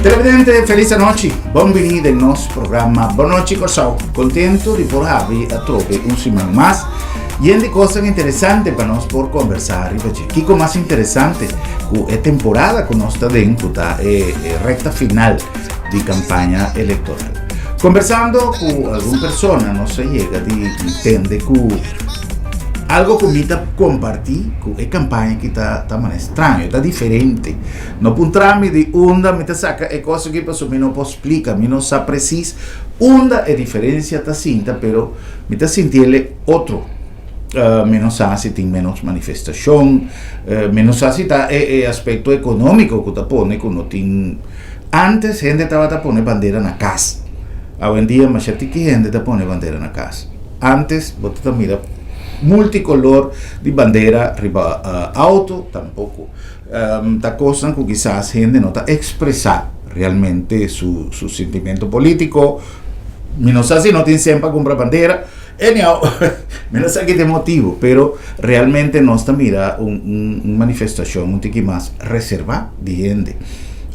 Televidente, felis anochi. Bon bini den nos programa Bon Nochi Kòrsou. Kontentu di por habri atrobe un siman mas yen di kosnan interesante pa nos por kombersá riba dje. Kiko mas interesante ku e temporada ku nos ta den ku ta e rekta final di kampaña elektoral. Kombersando ku algun persona nos a yega di tende ku algo ku mi ta kompartí ku e kampaña aki ta ta manera straño, ta diferente. No puntra mi di unda mi ta saka e kos aki pasobra mi no por splika, mi no sa presis unda e diferensia ta sinta, pero mi ta sinti el e otro. Mi no sa si tin menos manifestashon, mi no sa si ta e aspekto ekonómiko ku ta pone ku no tin. Antes hende tabata pone bandera na kas, awendia masha tiki hende ta pone bandera na kas. Antes bo ta mira multikolor di bandera riba auto, tampoko. Ta kosnan ku kisas hende no ta ekspresá realmente su su sintimentu polítiko. Mi no sa si no tin sen pa kumpra bandera. Anyhow, mi no sa ki ta e motibu, pero realmente nos ta mira un un manifestashon un tiki mas reservá di hende.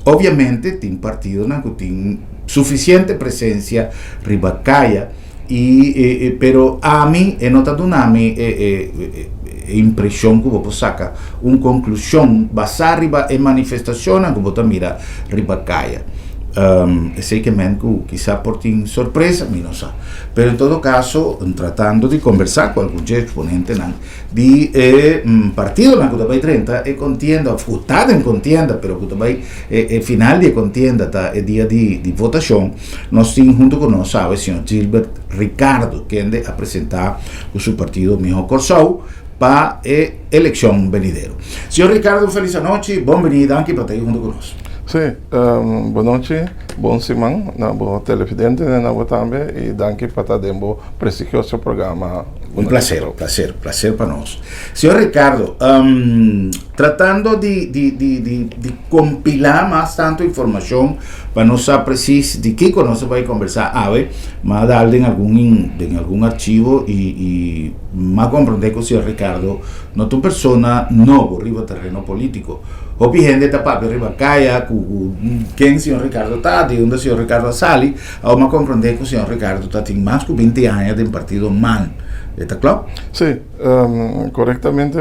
Obviamente tin partidonan ku tin sufisiente presensia riba kaya i pero ami e no ta duna mi e e e impreshon ku bo por saka un konklushon basá riba e manifestashonnan ku bo ta mira riba kaya. Esei ke men ku kisa por tin sorpresa, mi no sa. Pero en todo kaso, tratando di kombersá ku algun dje eksponentenan di e partidonan ku ta bai drenta e kontienda òf ku ta den kontienda pero ku ta bai e final di e kontienda ta e dia di votashon, nos tin huntu ku nos awe señor Gilbert Ricardo kende a presentá ku su partido Miho Kòrsou pa e elekshon benidero. Señor Ricardo un felis anochi, bon bini, danki pa ta ei huntu ku nos. Sí, bon nochi, bon siman na bo televidentenan na bo tambe i danki pa ta den bo prestigioso programa. Un placer, placer, placer pa nos. Señor Ricardo, tratando di di di di di compila mas tanto informacion pa nos sa precies di kico nos a bay conversa awe, m'a dal den algun den algun archivo y y m'a comprende cu señor Ricardo no ta un persona nobo riba terreno politico. Hopi hende ta papia riba caya cu cu ken señor Ricardo ta, di unda señor Ricardo a sali, awo m'a comprende cu señor Ricardo ta tin mas cu binti aña den partido man. E ta klop? Sí. Korektamente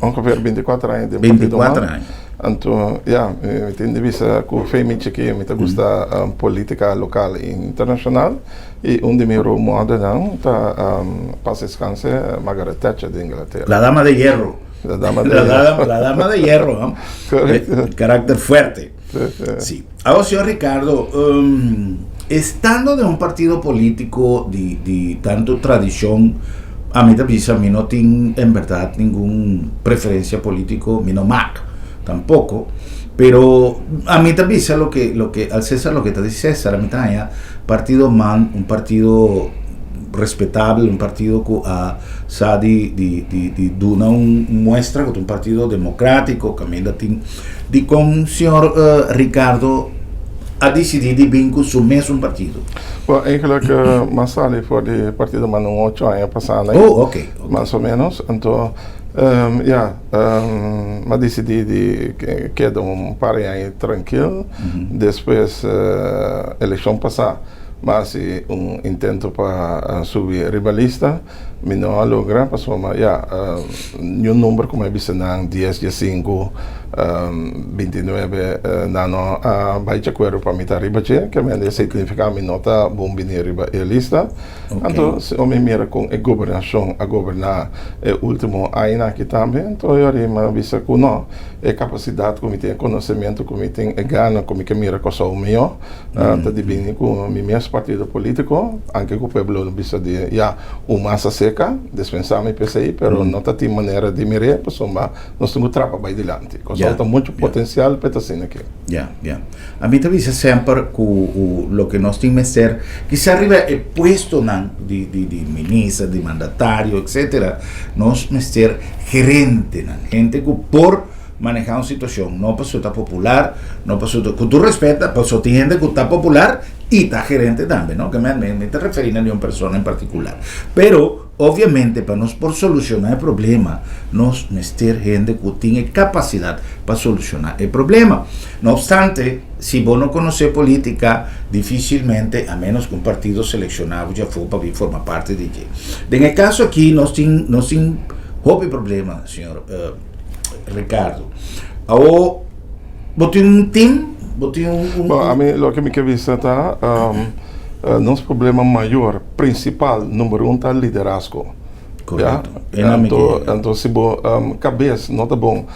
ongeveer 24 aña den partido man. 24 aña. Anto ya, mi tin di bisa ku fe mi chikí mi ta gusta politika lokal i internashonal i un di mi role modelnan ta pas deskanse Margaret Thatcher di Inglatera. La dama de hierro. La dama de hierro. La dama de hierro, ¿no? Korekto. Karakter fuerte. Sí, sí. Sí. Awor, señor Ricardo, estando den un partido político di, di tanto tradicion, a mi ta bisa mi no tin en berdad ningun preferencia político, mi no mak tampoco, pero a mi ta bisa loke, loke al César loke ta di César, a mi ta haña partido man un partido respetable, un partido cu a sa di, di, di, di duna un muestra cu ta un partido democrático, caminda tin Dikon señor Ricardo a disidí di bin ku su mesun partido? Well, eigenlijk m'a sali for di partido man un ocho aña pasá nai. Oh, oké. Mas o menos. Anto, ya, m'a disidí di keda un par di aña trankil. Despues elekshon pasá m'a hasi un intento pa subi riba lista. Mi no a logra pasobra ya niun number ku mi a bisa nan dies, diesinku, bintinuebe nan no a bai di akuerdo pa mi ta riba dje ke mende esei signifiká mi no ta bon bini riba e lista. Anto si mi mira kon e gobernashon a goberná e último añanan aki tambe anto yo a mi a bisa ku no e kapasidat ku mi tin e konosementu ku mi tin e gana ku mi ke mira Kòrsou mihó Ta di bini ku mi mes partido polítiko, anke ku pueblo lo bisa di ya un masa seka, despensá mi p'esei, pero no ta tin manera di mir'é pasobra nos tin ku trapa bai dilanti. Kòrsou ta muchu potensial p'e ta asina aki. Ya, ya. Ami ta bisa semper ku loke nos tin mester, kisas riba e puestonan di di di minister, di mandatario, etcetera, nos mester gerentenan, hende ku por. manehá un situashon, no pasobra ta popular, no pasobra, ku tur respet, pasobra tin hende ku ta popular i ta gerente tambe, no? Ke mi mi ta referí na niun persona en partikular. Pero, obviamente, pa nos por solushoná e problema, nos mester hende ku tin e kapasidat pa solushoná e problema. No opstante, si bo no konosé polítika, difísilmente, a ménos ku un partido selekshoná bo djafó pa bin forma parti di dje. Den e kaso aki nos tin nos tin hopi problema, señor Ricardo. Awo bo tin un team, bo tin un un. Bon, ami loke mi ke bisa ta nos problema mayor, prinsipal, number un ta liderazgo. Korekto. Ya? Anto anto si bo kabes no ta bon,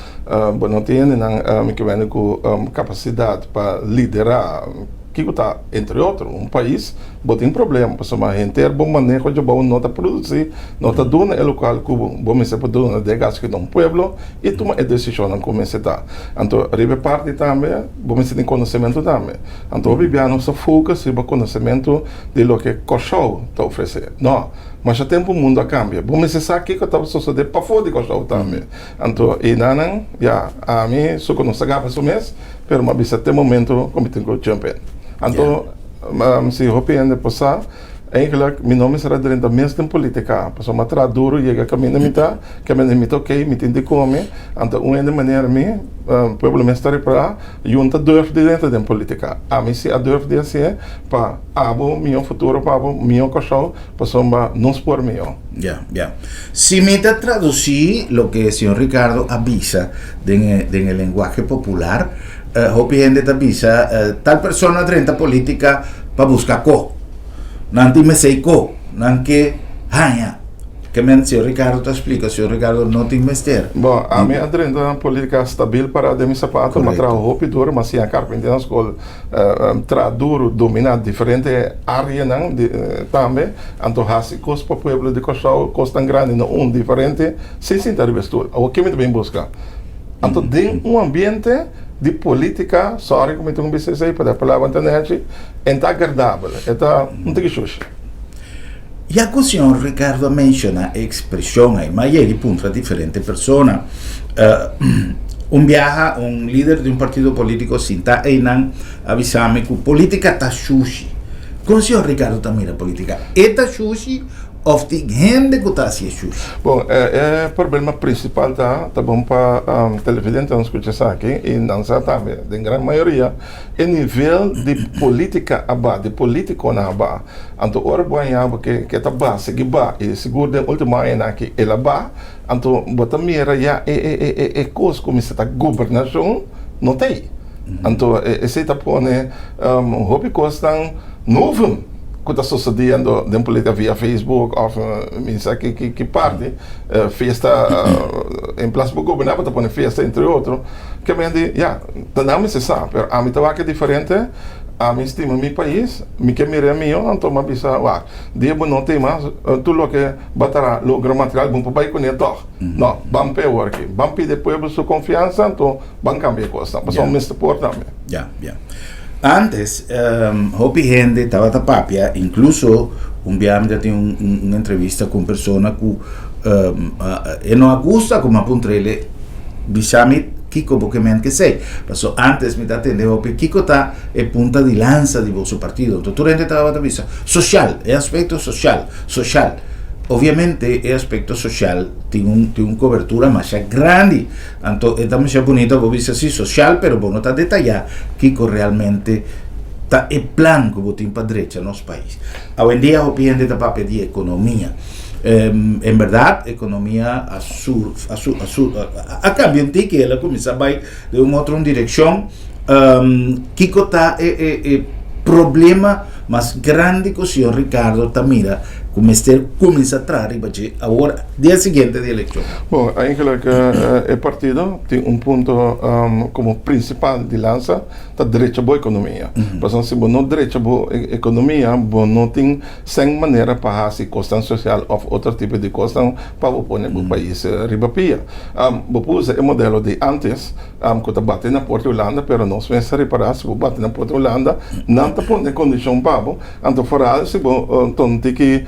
bo no tin hendenan ke wende ku kapasidat pa liderá. Kiko ta, entre otro, un pais bo tin problema pasobra henter bo maneho djabou no ta produci, no ta duna e locual cu bo mester por duna den caso cu ta un pueblo y tuma e decisionnan cu mester ta. Anto riba e parti tambe bo mester tin conocemento tambe. Anto hopi bia nos ta focus riba conocemento di loke Corsou ta ofrece. No, masha tempo mundo a cambia. Bo mester sa kiko ta sosode pafo di Corsou tambe. Anto enanan ya ami su cu nos ta gaba su mes. Pero m'a bisa te momento ku mi tin ku jump in. Anto si hopi hende por sa, eigenlijk mi no mester a drenta mes den politica, pasobra m'a traha duro yega kaminda mi ta, kaminda mi ta ok, mi tin di kome, anto un hende manera mi, pueblo mes ta repará, yun ta durf di drenta den politica. Ami si a durf di hasié pa abo mihó futuro pa abo, mihó Kòrsou, pasobra nos por mihó. Ya, ya. Si mi ta traducí loke señor Ricardo a bisa den e, den e lenguaje popular, hopi hende ta bisa, tal persona a drenta politica pa busca ko. Nan tin mesey ko, nan ke haña. Ke men señor Ricardo ta splica, señor Ricardo no tin mester. Bon, ami a drenta politica stabil para den mi sapato, m'a traha hopi duro, m'a siña carpinté na scol. Traha duru, dominá diferente áreanan di tambe, anto hasi kos pa pueblo di Kòrsou, kosnan grandi no un diferente, sin sinta riba e stul. Awor ke mi ta bin buska? Anto den un ambiente di polítika, sòri ku mi tin ku bisa esei, pero e palabra ta nèchi, e ta agradabel, e ta un tiki shushi. Ya ku señor Ricardo a menshoná e ekspreshon ei, m'a yega i puntra diferente persona. Un biaha un lider di un partido polítiko sintá einan a bisa mi ku polítika ta shushi. Kon señor Ricardo ta mira polítika? E ta shushi òf tin hende ku ta hasié shushi? Bon, e problema prinsipal ta, ta bon pa televidentenan skucha esaki i nan sa tambe, den gran mayoria, e nivel di polítika a ba, di polítikonan a ba. Anto ora bo haña bo ke ke ta ba sigui ba i sigur den ultimo añanan aki el a ba, anto bo ta mira ya e e e e e kos ku mester ta gobernashon no ta ei. Anto esei ta pone hopi kosnan noven ku ta sosodiendo den politika via Facebook òf mi sa ki ki ki parti, fiesta en plas bo goberná bo ta pone fiesta entre otro. Ke men di ya ta nan mester sa pero ami ta wak diferente. Ami stima mi pais, mi ke mira e mio, anto m'a bisa, wak, dia bo no tin mas, tur loke bo ta logra material bo por bai kuné tòg. No, ban p'e awor aki. Ban pidi e pueblo su konfiansa, anto ban kambia e kosnan, pasobra mester por tambe. Ya, ya. Antes, hopi hende tabata papia, inkluso un bia mi ta tin un entrevista ku un persona ku e no a gusta ku mi a puntr'el, Bisa mi kiko bo ke ment kesei. Paso antes mi ta tende hopi kiko ta e punta di lansa di boso partido. Enton tur hende tabata bisa social, e aspecto social, social. Obviamente e aspecto social tin un tin un cobertura masha grandi. Anto e ta masha bunito bo bisa si social pero bo no ta detaya kiko realmente ta e plan ku bo tin pa drecha nos pais. Awendia hopi hende ta papia di economia. En berdad economia a sur a su a su a cambia un tiki, el a cuminsa bay den un otro direccion. Kico ta e e e problema mas grandi cu señor Ricardo ta mira cu mester cuminsa traha riba dje awor dia siguiente di eleccion? Bon, eigenlijk e partido tin un punto como principal di lansa ta drecha bo economia. Pasobra si bo no drecha bo economia bo no tin Sen manera pa hasi kosnan sosial òf otro tipo di kosnan pa bo pone bo pais riba pia. Bo por usa e modelo di ántes ku ta bati na porta Hulanda, pero nos mes ta ripará si bo bati na porta Hulanda nan ta pone kondishon pa bo, anto foral si bo ta un tiki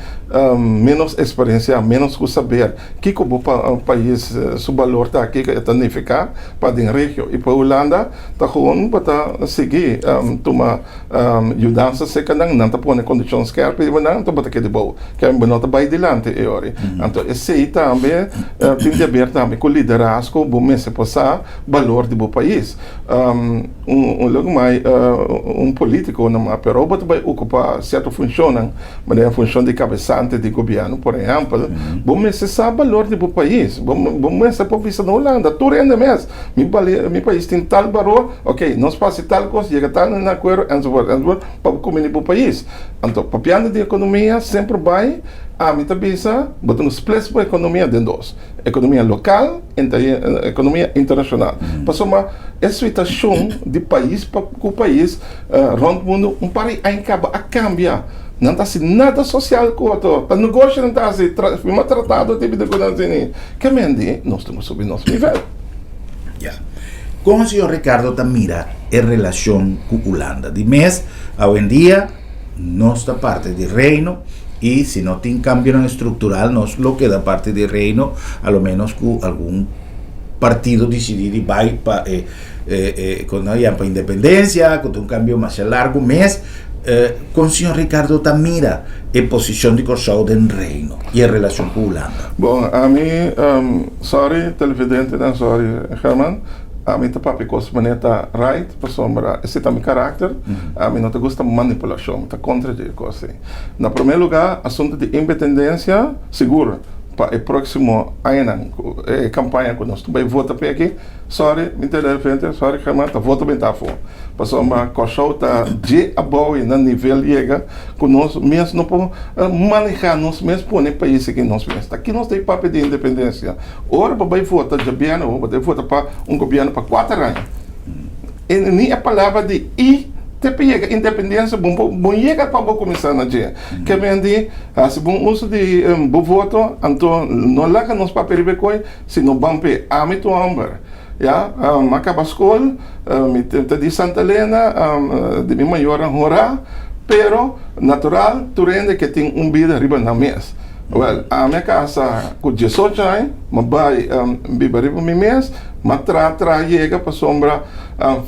Ménos eksperensia, ménos ku saber kiko bo pais su balor ta, kiko e ta nifiká pa den regio. I pa Hulanda ta gewoon bo ta sigui tuma yudansa serka nan, nan ta pone kondishon skèrpi riba nan, anto bo ta keda bou. Kèn bo no ta bai dilanti e ora. Anto esei tambe tin di haber tambe ku liderazgo, bo mester por sa balor di bo pais. Un loke mai un politico na ma pero bo ta bai ocupa cierto funcionnan manera funcion di cabesante di gobierno por ehempel bo mester sa balor di bo pais bo bo mester por bisa na Hulanda tur hende mes mi bali mi pais tin tal balor ok nos por haci tal cos yega tal acuerdo enzovoort enzovoort pa bo cumini bo pais anto papiando di economia semper bai ami ta bisa bo ta splits bo economia den dos. Ekonomia lokal enta e ekonomia internashonal. Pasobra e situashon di pais pa ku pais rònt mundu un par di aña kaba a kambia. Nan ta hasi nada sosial ku otro. Ta negoshi nan ta hasi, firma tratado te bida ku nan tene. Ke mende nos tin ku subi nos nivel. Ya. Kon señor Ricardo ta mira e relashon ku Hulanda? Di mes awendia nos ta parti di Reino y si no tin cambionan estructural nos lo keda parti di Reino a lo menos cu algun partido dicidi di bay pa e e con nan yama pa independencia cu ta un cambio masha largo mes. Con señor Ricardo ta mira e posicion di Corsou den Reino y e relacion cu Hulanda? Bon, ami, sorry televidentenan, sorry Herman, ami ta papia cos manera ta right. Pasobra esei ta mi karakter, ami no ta gusta manipulashon, mi ta kontra di e kos ei. Na promé lugá, asuntu di independensia, sigur pa e próksimo añanan ku e kampaña ku nos ta bai vota p'e aki, sòri mi televidente, sòri German, ta vota benta afó. Pasobra Kòrsou ta dje abou i na nivel yega ku nos mes no por manehá nos mes, pone e pais aki nos mes. Ta ki nos ta e papia di independensia? Ora bo bai vota djabièrnè, bo ta vota pa un gobièrnu pa kuater aña. E ni e palabra di i te pa yega independencia bon por bon yega pa bo cuminsa na dje. Ke men di haci bon uso di bo voto anto no laga nos papia riba e koe sino ban p'e. Ami ta un homber ya mi a caba scol mi ta di Santa Elena di mi mayornan hora pero natural tur hende ke tin un bida riba nan mes. Wel ami a casa cu diesocho aña mi a bay biba riba mi mes. M'a tra tra yega pasobra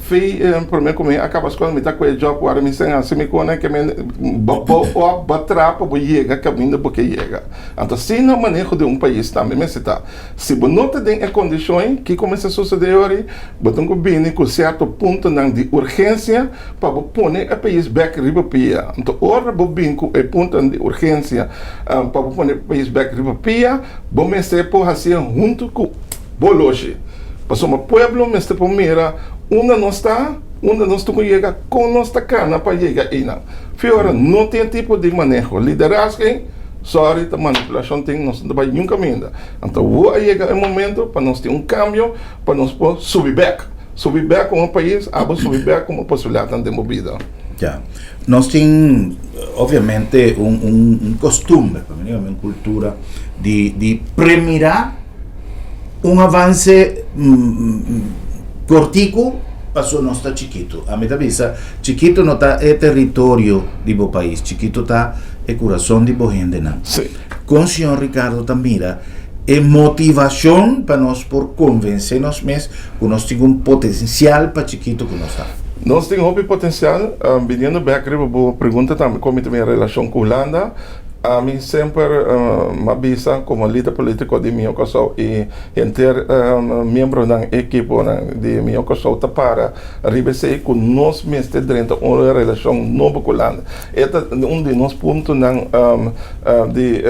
fi prome ku mi a kaba skol mi ta ku e job wara mi sen hasi mi kone ke mi bo bo op bo tra pa bo yega kaminda bo ke yega. Anto asina maneho di un pais tambe mester ta. Si bo no ta den e kondishon ei kiko mester sosode ori? Bo tin ku bini ku sierto puntonan di urgensia pa bo pone e pais bek riba pia. Anto ora bo bin ku e puntonan di urgensia pa bo pone e pais bek riba pia bo mester por hasié huntu ku. Bo loshi. Pasobra pueblo mester por mira unda nos ta, unda nos tin ku yega, kon nos ta kana pa yega einan. Fiora no tin e tipo di maneho. Liderazgo ei, sorry, ta manipulashon tin, nos no ta bai niun kaminda. Anto awor a yega e momento pa nos tin un kambio, pa nos por subi bèk. Subi bèk komo pais, abo subi bèk komo posibilidatnan den bo bida. Ya. Nos tin obviamente un un kostumber, pa mi un kultura di di premirá. Un avance cortico paso nos ta chikito. Ami ta bisa chikito no ta e territorio di bo pais, chikito ta e curason di bo hendenan. Sí. Con señor Ricardo ta mira e motivacion pa nos por convence nos mes cu nos tin un potencial pa chikito cu nos ta? Nos tin hopi potencial. Biniendo bek riba bo pregunta tambe con mi ta mira relacion cu Hulanda. Ami semper m'a bisa komo lider polítiko di Mihó Kòrsou i henter miembronan e ekiponan di Mihó Kòrsou ta para riba esei ku nos mester drenta un relashon nobo ku Hulanda. E ta un di nos puntonan di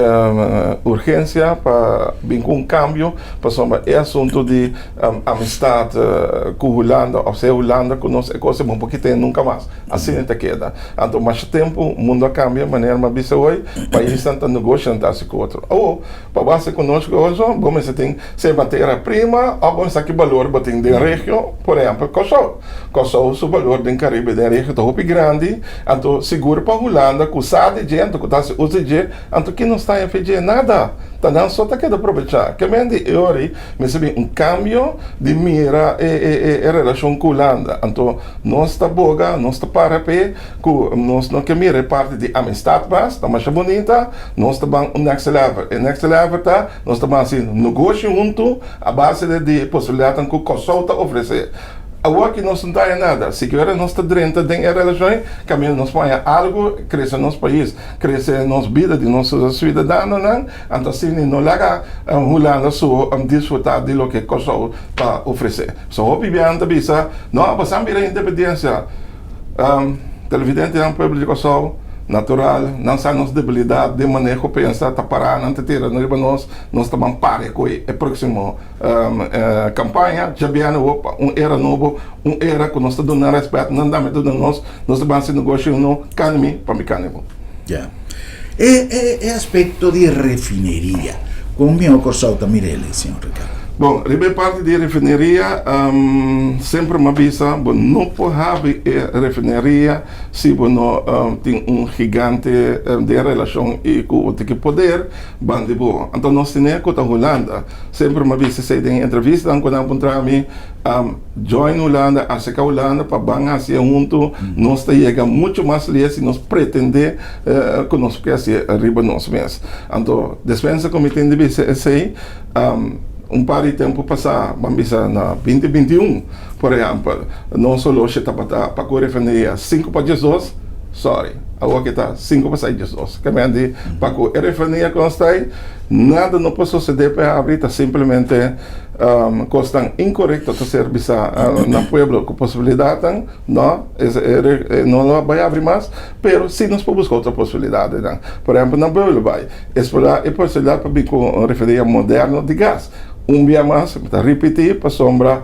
urgensia pa bin ku un kambio pasobra e asuntu di amistat ku Hulanda òf sea Hulanda ku nos e kos ei bo por kit'é nunka mas. Asina ta keda. Anto masha tempu mundu a kambia, manera mi a bisa hoy, paisnan ta negosha nan ta hasi ku otro. Awor, pa bo hasi ku nos ku otro, bo mester tin sea matera prima òf bo mester sa ki balor bo tin den regio, por ehèmpel Kòrsou. Kòrsou su balor den Karibe, den regio ta hopi grandi, anto sigur pa Hulanda ku sa di dje, anto ku ta hasi uso di dje, anto ki nos ta haña fe dje? Nada. Ta nan so ta keda probechá. Ke men di e ora ei mester bin un kambio di mira e e e e relashon ku Hulanda. Anto nos ta boga, nos ta para p'e ku nos no ke mira e parti di amistat mas, ta masha bunita, nos ta ban un next level. E next level ta nos ta ban hasi negoshi huntu a base di e posibilidatnan ku Kòrsou ta ofresé. Awor ki nos no ta haña nada, sikiera nos ta drenta den e relashon ei, kaminda nos por haña algu, krese nos pais, krese nos bida di nos siudadanonan, anto asina no laga Hulanda so disfrutá di loke Kòrsou ta ofresé. So hopi biaha nan ta bisa, No, boso a mira independensia. Televidentenan pueblo di Kòrsou, natural, nan sa nos debilidat den maneho pensa, ta pará, nan ta tira riba nos, nos ta ban pare ku e próksimo. Campaña djabièrnè awor pa un era nobo, un era cu nos ta duna respet, nan tambe ta duna nos, nos ta ban haci negoshi uno, cani mi pa mi cani bo. Ya. E e e aspecto di refineria, con mihor Corsou ta mira el, señor Ricardo? Bon, riba e parti di refineria, semper mi a bisa bo no por habi e refineria si bo no tin un gigante den relacion y cu tin ki poder bandi bo. Anto nos tene cu ta Hulanda. Semper mi a bisa esei den entrevistanan ku nan a puntra mi, Join Hulanda, aserka Hulanda pa ban hasi e huntu, nos ta yega muchu mas lia si nos pretendé ku nos ke hasi riba nos mes. Anto despensa ku mi tin di bisa esei, un par di tempu pasá, ban bisa na binti 21, por ehèmpel, nos oloshi tabata pa ku refineria sinku pa 12, sorry, awor ke ta sinku pa seis 12. Ke men di pa ku e refineria ku nos ta ei, Nada no por sosodé pa e habri, ta simplemente kosnan inkorekto ta ser bisá na pueblo ku posibilidatnan, no, e no lo bai habri mas, pero si nos por buska otro posibilidatnan. Por ehèmpel na Beulebaai, eksplorá e posibilidat pa bin ku un refineria moderno di gas. Un bia mas, mi ta ripití, pasobra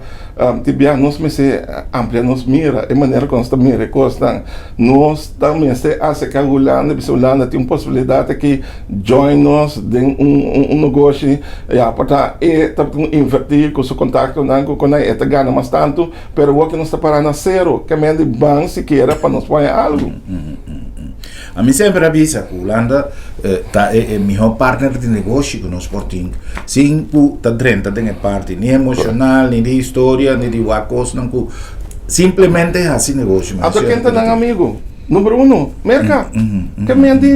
tin bia nos mester amplia nos mira, e manera ku nos ta mira e kosnan. Nos ta mester aserká Hulanda, bisa Hulanda tin un posibilidat aki, join nos den un negoshi, ya por ta e ta invertí ku su kontaktonan ku konai, e ta gana mas tantu, pero awor ku nos ta pará na sero, ke men di ban sikiera pa nos por haña algu. Ami semper a bisa ku Hulanda ta e mihó partner di negoshi ku nos por tin, sin ku ta drenta den e parti ni emoshonal, ni di historia, ni di wak kosnan ku simplemente hasi negoshi. Anto ken ta nan amigu? Number uno, Merka. Ke men di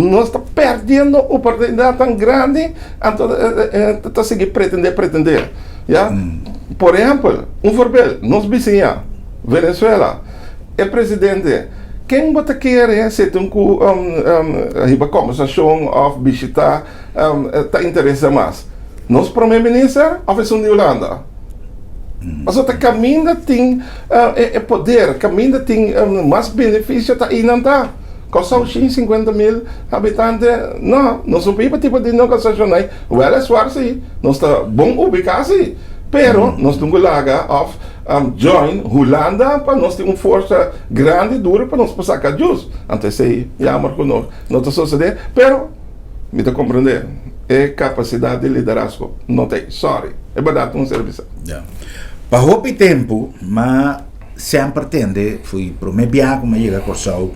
nos ta perdiendo oportunidat tan grandi, anto ta sigui pretende, pretende. Ya? Por ehèmpel, un voorbeeld, nos bisiña, Venezuela. E presidente, Ken bo ta kere si tin ku hiba kombersashon òf bishitá ta interesa mas? Nos prome minister òf esun di Hulanda? Pasobra ta kaminda tin e poder, kaminda tin mas benefisio ta einan ta. Kòrsou 150 mil habitante, no, nos no por hiba tipo di negosiashon ei. Wèleswar si, nos ta bon ubiká si, pero nos tin ku laga òf Join Hulanda pa nos tin un forsa grandi duro pa nos por saca jus. Anto esey jammer cu no no ta sosode, pero mi ta comprende e capacidad di liderazgo no ta ey. Sorry, e berdad un ser bisa. Ya. Pa hopi tempu m'a semper tende, fui prome biaha cu m'a yega Corsou,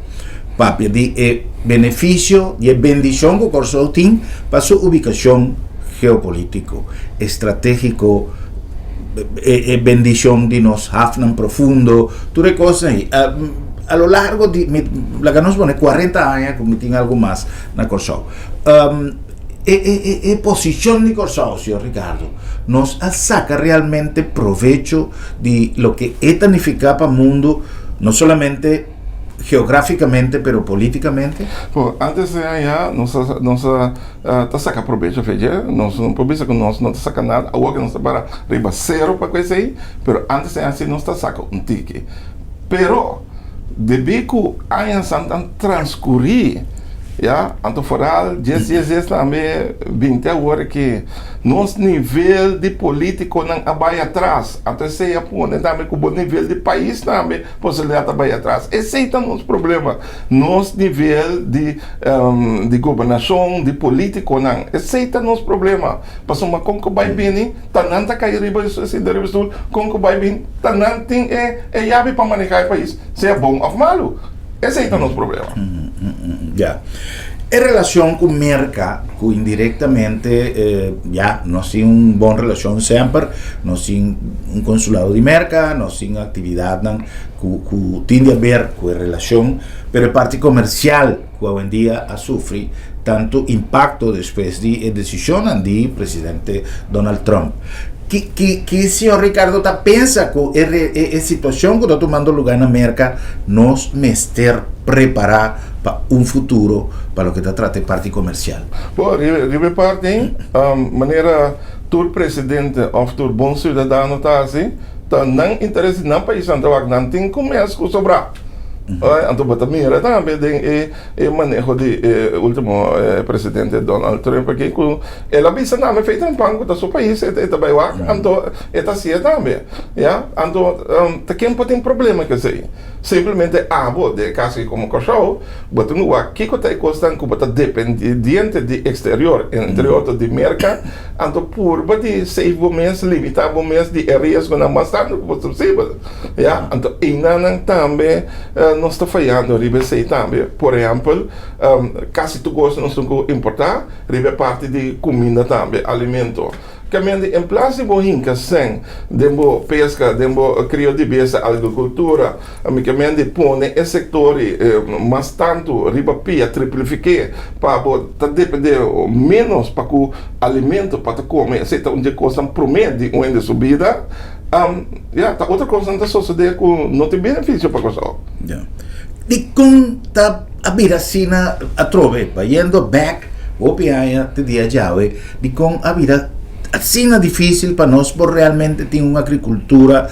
papia di e beneficio di e bendicion cu Corsou tin pa su ubicacion geopolitico, estrategico, e bendicion di nos hafnan profundo, tur e cosnan ei. A lo largo di, mi, laga nos pone 40 aña cu mi tin algo mas na Corsou. E, e, e, e posicion di Corsou, señor Ricardo, nos a saca realmente provecho di loke e ta nifica pa mundo, no solamente geograficamente pero politicamente? Bo, antes di aña nos a nos a ta saca probecho fe dje, nos no por bisa cu nos no ta saca nada, awor cu nos ta para riba cero pa cu esey, pero antes di aña si nos ta saca un tiki. Pero debi cu añanan ta transcuri, ya, anto foral dies dies dies tambe binti awor aki nos nivel di politiconan a bay atras, anto esey a pone tambe cu bo nivel di pais tambe Posibilidad ta bai atras. Esey ta nos problema. Nos nivel di di gobernacion, di politiconan. Esey ta nos problema. Pasobra con cu bai bini, ta nan ta cay riba sinta riba stoel. Con cu bai bini, ta nan tin e e yabi pa maneha e pais, sea bon of malo. Esey ta nos problema. Ya. E relashon ku Merka, ku indirektamente ya nos tin un bon relashon semper, nos tin un konsulado di Merka, nos tin aktividatnan ku ku tin di aber ku e relashon, pero e parti komersial ku awendia a sufri tantu impakto despues di e desishonnan di presidente Donald Trump. Ki ki ki señor Ricardo ta pensa ku e e situashon ku ta tumando lugá na Merka nos mester prepará pa un futuro pa loke ta trata e parti komersial. Bo, riba e parti, manera tur presidente òf tur bon siudadano ta hasi, ta nan interes di nan paisnan ta wak, nan tin ku mes ku sobrá. Anto bo ta mira tambe den e e maneho di e ultimo presidente Donald Trump aki ku el a bisa tambe feita pan ku ta su pais e ta bai wak, anto e ta hasié tambe, ya. Anto ta ken por tin problema ku esei? Simplemente abo, den e kaso aki komo Kòrsou, bo tin ku wak kiko ta e kosnan ku bo ta dependiente di eksterior, entre otro di Merka, anto purba di save bo mes, limitá bo mes di e riesgonan mas tantu ku posibel, ya. Anto einanan tambe nos ta fayando riba esei tambe. Por ehèmpel, kasi tur kos nos tin ku importá riba e parti di kuminda tambe, alimento. Kamente en plas di bo hinka sèn den bo peska, den bo krio di bestia, agrikultura, mi ke men di pone e sektor mas tantu riba pia, triplifik'é pa bo ta dependé ménos pa ku alimento pa ta kome. Esei ta un di e kosnan promé di un hende su bida. Ya, ta otro kosnan ta sosodé ku no tin benefisio pa Kòrsou. Ya. Dikon ta a bira asina atrobe? Bayendo bèk hopi aña te dia djawe. Dikon a bira asina difísil pa nos por realmente tin un agrikultura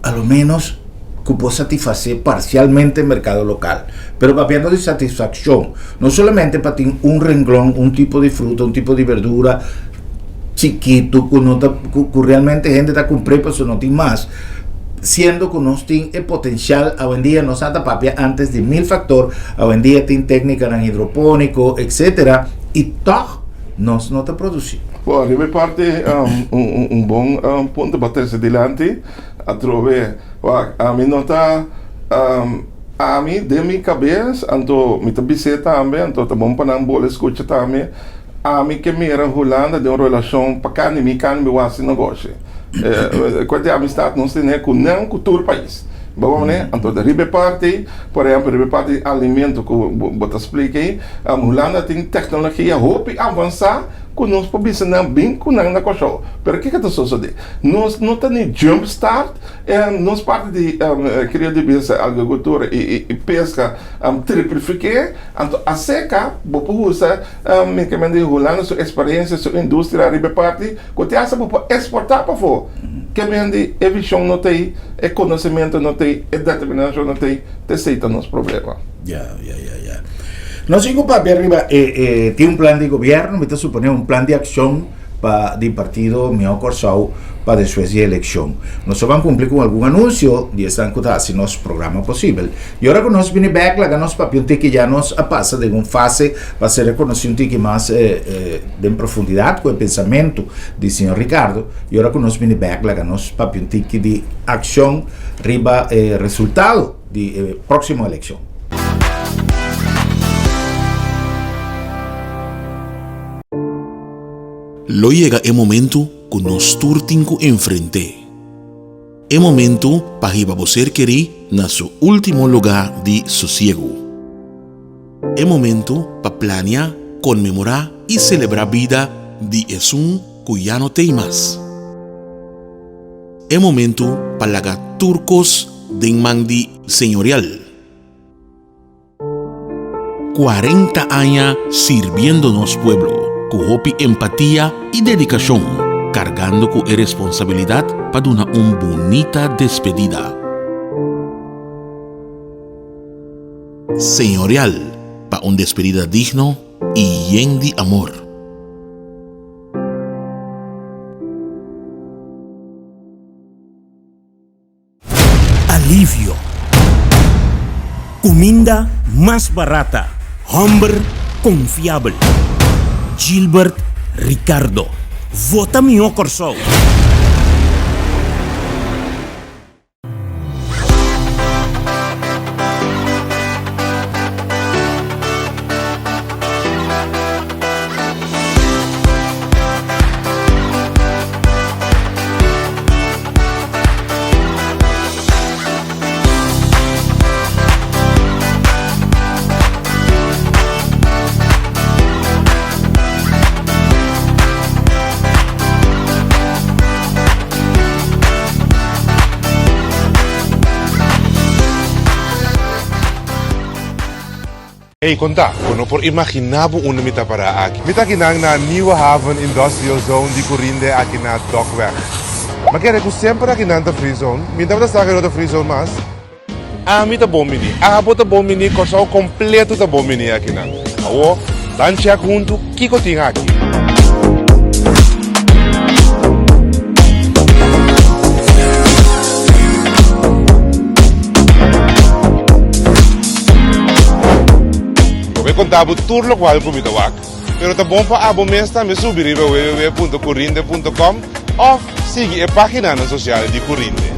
a lo ménos ku por satisfasé parsialmente e merkado lokal? Pero papiando di satisfakshon, no solamente pa tin un renglon, un tipo di fruta, un tipo di berdura chikitu ku no ta ku ku realmente hende ta kumpr'é pasobra no tin mas, siendo ku nos tin e potensial awendia nos a ta papia antes di mil faktor, awendia tin téknikanan hidropóniko etcetera i tòg nos no ta produsí. Bon, riba e parti un bon punto pa trese dilanti atrobe. Wak, ami no ta, ami den mi kabes, anto mi ta bis'é tambe, anto ta bon pa nan bole skucha tambe, ami ke mira Hulanda den un relashon pa kani mi kani mi wak hasi negoshi. Kualke amistat nos tene ku nan ku tur pais. Bo wak manera? Anto riba e parti, por ehempel riba e parti di alimento ku bo ta splika ei, Hulanda tin teknologia hopi avansá ku nos por bisa nan bin ku nan na Kòrsou. Pero kiko ta sosodé? Nos no ta ni jump start nos parti di krio di bista, agrikultura i peska triplifiké, anto aseka bo por usa mi ke Hulanda su eksperensia, su industria riba e parti Ku te hasta bo por eksportá pafó. Ke men di e vishon no ta ei, e konosementu no ta ei, e determinashon no ta ei, ta esei ta nos problema. Ya, ya, ya, ya. Nos tin ku papia riba e, e tin un plan di gobièrnu, mi ta suponé un plan di akshon pa di partido Mihó Kòrsou pa despues di elekshon. Nos a ban kumpli ku algun anunsio di esnan ku ta hasi nos programa posibel. I ora ku nos bini bèk laga nos papia un tiki ya nos a pasa den un fase pa ser rekonosí un tiki mas den profundidat ku e pensamentu di señor Ricardo. I ora ku nos bini bèk laga nos papia un tiki di akshon riba e resultado di e próksimo elekshon. Lo yega e momentu ku nos tur tin ku enfrent'é. E momentu pa hiba bo ser kerí na su último lugá di sosiegu. E momentu pa plania, konmemorá i selebrá bida di esun ku ya no t'ei mas. E momentu pa laga tur kos den man di Señorial. 40 aña sirbiendo nos pueblo ku hopi empatia i dedikashon, kargando ku e responsabilidat pa duna un bunita despedida. Señorial pa un despedida digno i yen di amor. Alivio. Kuminda mas barata. Hòmber konfiabel. Gilbert Ricardo. Vota Mihó Kòrsou! Ey, konta, bo no por imaginá bo unda mi ta pará aki. Mi ta akinan na Nieuwe Haven Industrial Zone di Curinde aki na Dokweg. M'a kere ku semper akinan ta free zone. Mi tabata sa ku no ta free zone mas. Ami ta bon bini, abo ta bon bini, Kòrsou kompleto ta bon bini akinan. Awor, ban chèk huntu kiko tin aki. Lo bay conta bo tur locual cu mi ta wak, pero ta bon pa abo mes tambe subi riba www.curinde.com of sigui e paginanan social di Curinde.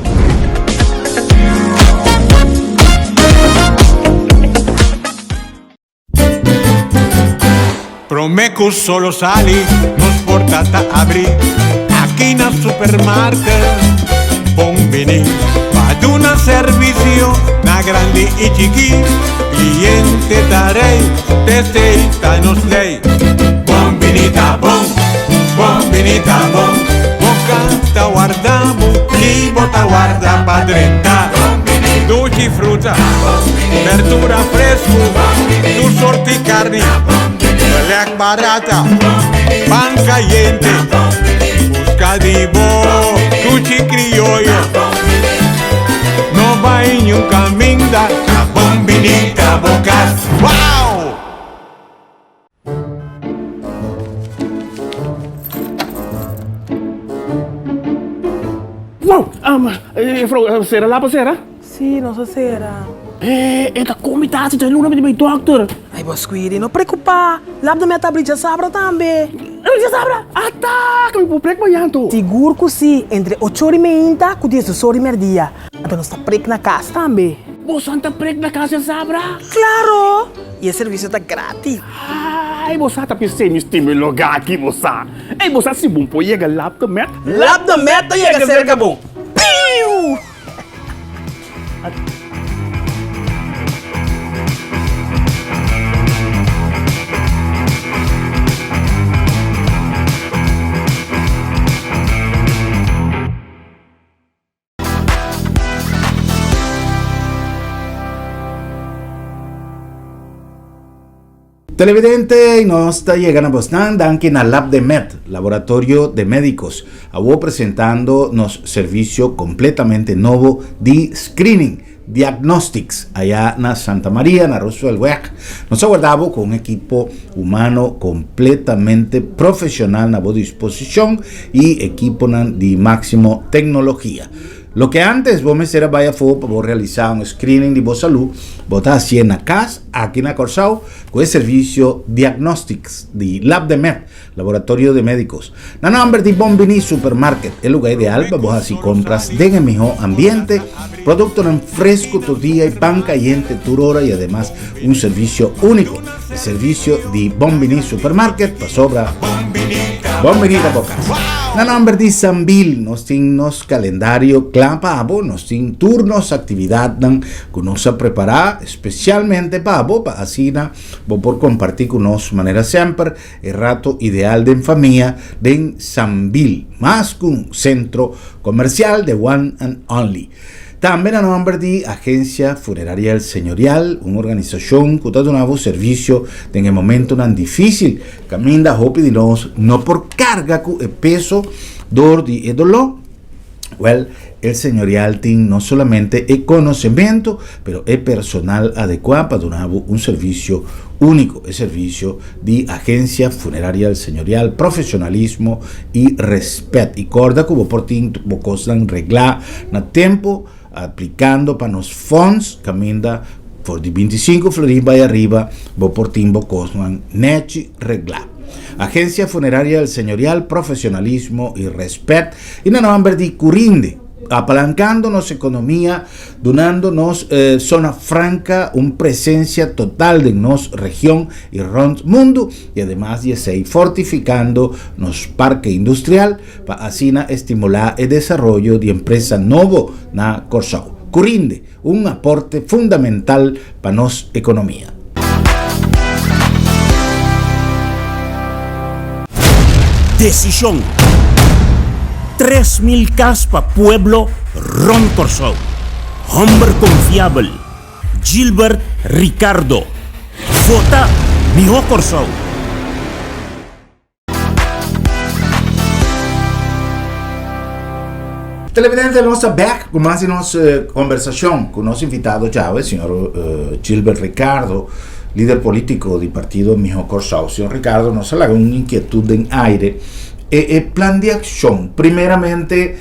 Prome cu solo sali, nos porta ta abri aki na supermarket. Bon bini pa duna servicio na grandi y chiki. Cliente ta rey, t'esey ta nos ley. Bon bini ta bon, bon bini ta bon. Bo canta warda bo y bo ta warda pa drenta. Dushi fruta, berdura fresku, tur sorti karni, belek barata, pan kayente, buska di bo dushi krioyo. No bai niun kaminda, ta bon bini ta bo kas. Wow! Wow! Juffrouw, sera lapa sera? Sí, nos a sera. Eh, e ta komi tasi dje luna mi di bai dokter. Ai, bo Squidi, no preokupá. Lap de meta abri djasabra tambe. Abri djasabra? Ata! Ka mi por prek mañan to. Sigur ku sí, entre ocho ora i meinta ku diesdos ora i merdia. Anto nos ta prek na kas tambe. Bosan ta prek na kas djasabra? Klaro! I e servisio ta gratis. Ai, bo sa ta pis'é mi stima e lugá aki, bo sa. Ei, bo sa si bon por yega Lap de Met? Lap de Met ta yega serka bo. Piu! Televidente, nos ta yega na bosnan danki na Lab de Med, Laboratorio de Médicos, awo presentando nos servicio completamente nobo di screening diagnostics aya na Santa Maria, na Rooseveltweg. Nos a warda bo cu un ekipo humano completamente profesional na bo disposicion y ekiponan di maximo tecnologia. Loke antes bo mester a bai afó pa bo realisá un screening di bo salú, bo ta hasié na kas aki na Kòrsou ku e servisio Diagnostics di LabdeMed, Laboratorio de Médicos. Na nòmber di Bon Biní Supermarket, e lugá ideal pa bo hasi kompras den e mihó ambiente, produktonan fresku tur dia i pan kayente tur ora i ademas un servisio úniko. E servisio di Bon Biní Supermarket pasobra Bon Biní ta bo kas. Na nòmber di Sambil nos tin nos kalendario kla pa bo, nos tin tur nos aktividatnan ku nos a prepará spesialmente pa bo pa asina bo por kompartí ku nos manera semper e rato ideal den famia den Sambil, mas ku un sentro komersial the one and only. Tambe na nomber di Agencia Funeraria El Señorial, un organisacion cu ta duna bo servicio den e momentonan dificil, caminda hopi di nos no por carga cu e peso door di e dolor. Wel, El Señorial tin no solamente e conocemento, pero e personal adecua pa duna bo un servicio unico, e servicio di Agencia Funeraria El Señorial, profesionalismo y respet. Y corda cu bo por tin bo cosnan regla na tempo aplicando pa nos fonds caminda for di 25 florin bay ariba bo por tin bo cosnan nechi regla. Agencia Funeraria El Señorial, profesionalismo y respet y na nomber di Curinde, apalancando nos economia, dunando nos zona franca un presencia total den nos region y rond mundo y ademas di esey fortificando nos parke industrial pa asina estimula e desaroyo di empresa nobo na Corsou. Curinde, un aporte fundamental pa nos economia. Desishon, 3000 kas pa pueblo rònt Kòrsou. Hòmber konfiabel, Gilbert Ricardo. Vota Mihó Kòrsou! Televidente, nos ta bek ku mas di nos kombersashon ku nos invitado djawe, señor Gilbert Ricardo, lider polítiko di partido Mihó Kòrsou. Señor Ricardo, nos a laga un inkietut den aire. E e plan di akshon, primeramente,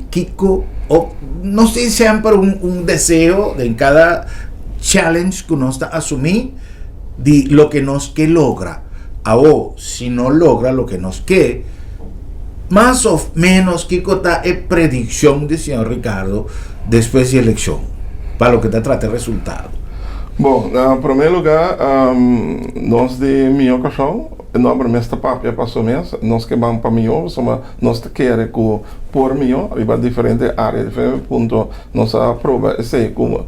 kiko o nos tin semper un un deseo den kada challenge ku nos ta asumí di loke nos ke logra. Awo, si no logra loke nos ke, mas of menos kiko ta e predikshon di señor Ricardo despues di elekshon pa loke ta trata e resultado? Bon, na promé lugá, nos di Mihó Kòrsou, e nòmber mes ta papia pa su mes, nos ke ban pa mihó pasobra nos ta kere ku por mihó riba diferente área, diferente punto nos a proba esei ku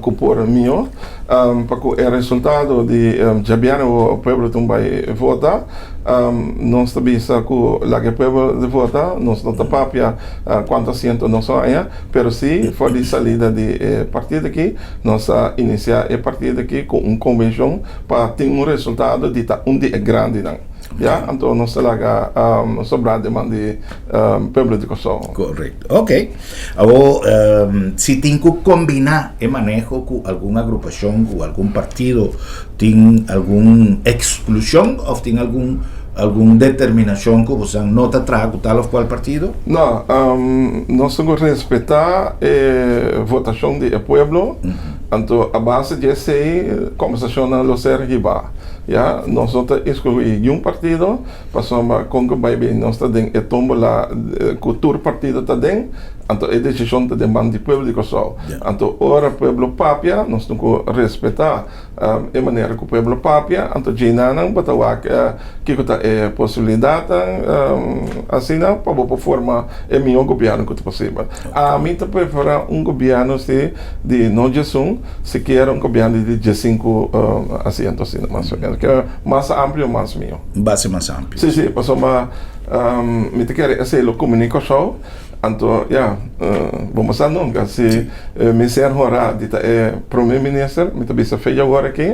ku por mihó. Pa ku e resultado di djabièrnè ku pueblo tin bai vota, nos ta bisa ku laga e pueblo di vota, nos no ta papia kuantu asiento nos a haña, pero si for di salida di e partido aki nos a inisiá e partido aki ku un konvenshon pa tin un resultado di ta un di e grandinan. Ya, anto nos ta laga sobrá den man di pueblo di Kòrsou. Korekto. Ok. Awor, si tin ku kombiná e maneho ku algun agrupashon, ku algun partido, tin algun eksklushon òf tin algun algun determinashon ku boso no ta traha ku tal òf kual partido? No, nos tin ku respetá e votashon di e pueblo, anto a base di esei kombersashonnan lo ser hibá. Ya, nos no ta eskluí niun partido, Pasobra kon ku bai bin nos ta den e tómbola ku tur partido ta den, anto e desishon ta den man di pueblo di Kòrsou. Anto ora pueblo papia nos tin ku respetá e manera ku pueblo papia, anto djeinanan bo ta wak kiko ta e posibilidatnan asina pa bo por forma e mihó gobièrnu ku ta posibel. Ami ta preferá un gobièrnu si di no djesun, sikiera un gobièrnu di djesinku asiento asina mas o menos, ke mas amplio mas mihó. Base mas amplio. Sí, sí, pasobra mi ta kere esei lo kumbiní Kòrsou, anto ya, bo no sa nunka. Si mi ser honrá di ta e prome minister, mi ta bisa fe djawor aki,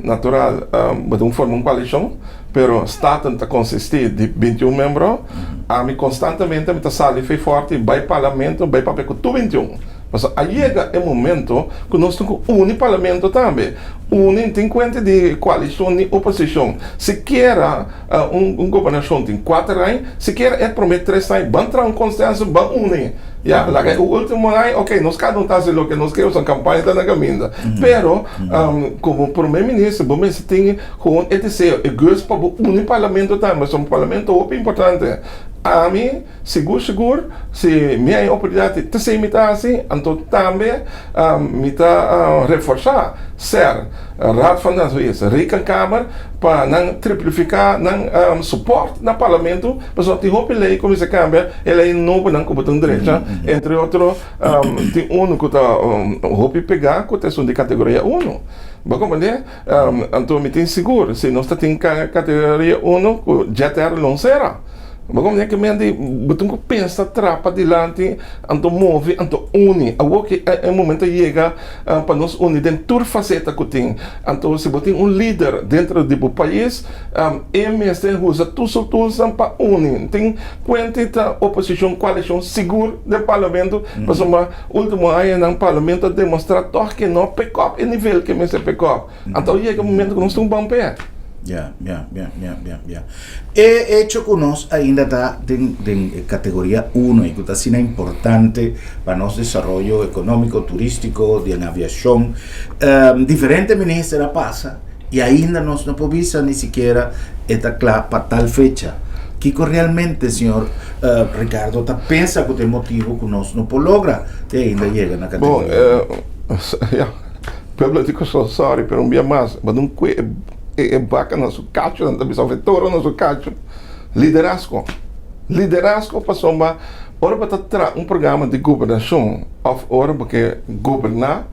natural bo tin forma un koalishon, pero Staten ta konsistí di 21 miembro, ami konstantemente mi ta sali fe fòrti bai parlamento bai papia ku tur 21. Pasobra a yega e momento ku nos tin ku uni parlamento tambe. Uni tin kuenta di koalishon ni oposishon. Sikiera un gobernashon tin kuater aña, sikiera e promé tres aña ban traha un konsenso, ban uni. Ya, laga e último aña, oke, nos kada un ta hasi loke nos ke, pasobra kampaña ta na kaminda. Pero komo promé minister bo mester tin gewoon e deseo, e guts pa bo uni parlamento tambe, pasobra parlamento hopi importante. Ami. Sigur sigur, si mi a e oportunidat di t'esei mi ta hasi, anto tambe mi ta reforsá ser Raad van Advies, Rekenkamer, pa nan triplifiká nan supòrt na Parlamento, pasobra tin hopi lei ku mester kambia, e lei nobonan ku bo tin drecha, entre otro tin unu ku ta hopi pegá ku ta esun di kategoria uno. Bo a komprendé? Anto mi tin sigur si nos ta tin kategoria uno ku Jetair lo sera. Bo komprende ke men di bo tin ku pensa tra padilanti anto move anto uni. Awor ke e momento a yega pa nos uni den tur faseta ku tin. Anto si bo tin un lider dentro di bo pais e mester usa tur su toolsnan pa uni. Tin kuenti ta oposishon koalishon sigur den parlamento pasobra ultimo añanan parlamento a demostra tòg ke no pick up e nivel ke mester pick up. Anto a yega e momento ku nos tin un ban p'e. Ya, ya, ya, ya, ya, ya. E hecho ku nos ainda ta den den e kategoria uno i ku ta asina importante pa nos desaroyo ekonómiko, turístiko, den aviashon, diferente minister a pasa i ainda nos no por bisa ni sikiera e ta kla pa tal fecha. Kiko realmente señor Ricardo ta pensa ku ta e motibu ku nos no por logra te ainda yega na kategoria uno? Bon, ya, pueblo di Kòrsou, sorry, pero un bia mas, bo no kue E baka na su kachu, nan ta bisa, òf e toro na su kachu. Liderazgo. Liderazgo pasobra ora bo ta traha un programa di gobernashon òf ora bo ke goberná,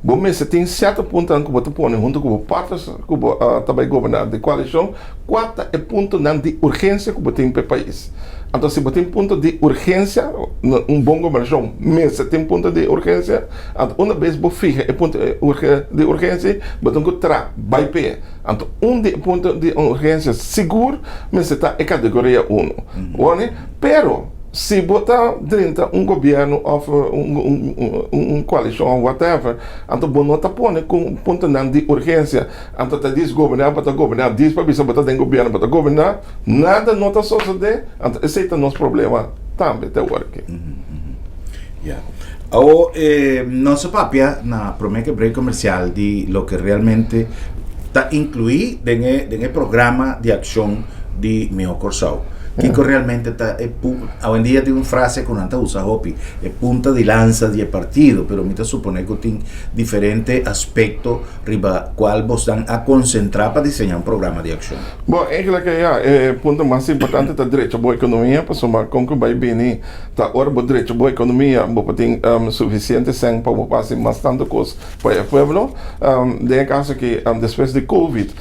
Bo mester tin sierto puntonan ku bo ta pone huntu ku bo partners ku bo ta bai goberná den koalishon, kua ta e puntonan di urgensia ku bo tin pa e pais. Anto si bo tin punto di urgensia, un bon gobernashon mester tin punto di urgensia, anto una bes bo fiha e punto di urgensia bo tin ku traha bai p'e. Anto un di e punto di urgensia sigur mester ta e kategoria uno. Wòrdu? Pero si bo ta drenta un gobièrnu òf un koalishon òf whatever, anto bo no ta pone ku puntonan di urgensia, anto ta dis goberná bo ta goberná, dis pa bisa bo ta den gobièrnu bo ta goberná, nada no ta sosodé, anto esei ta nos problema tambe te awor aki. Ya. Awor nos a papia na promé ke break komersial di loke realmente ta inkluí den e den e programa di akshon di Mihó Kòrsou. Kiko realmente ta e pu awendia tin un frase ku nan ta usa hopi, e punta di lansa di e partido, pero mi ta suponé ku tin diferente aspekto riba kual bosnan a konsentrá pa diseñá un programa di akshon. Bon, eigenlijk ya, e punto mas importante ta drecha bo ekonomia, pasobra kon ku bai bini ta ora bo drecha bo ekonomia bo por tin sufisiente sèn pa bo hasi mas tantu kos pa e pueblo. Den e kaso aki despues di covid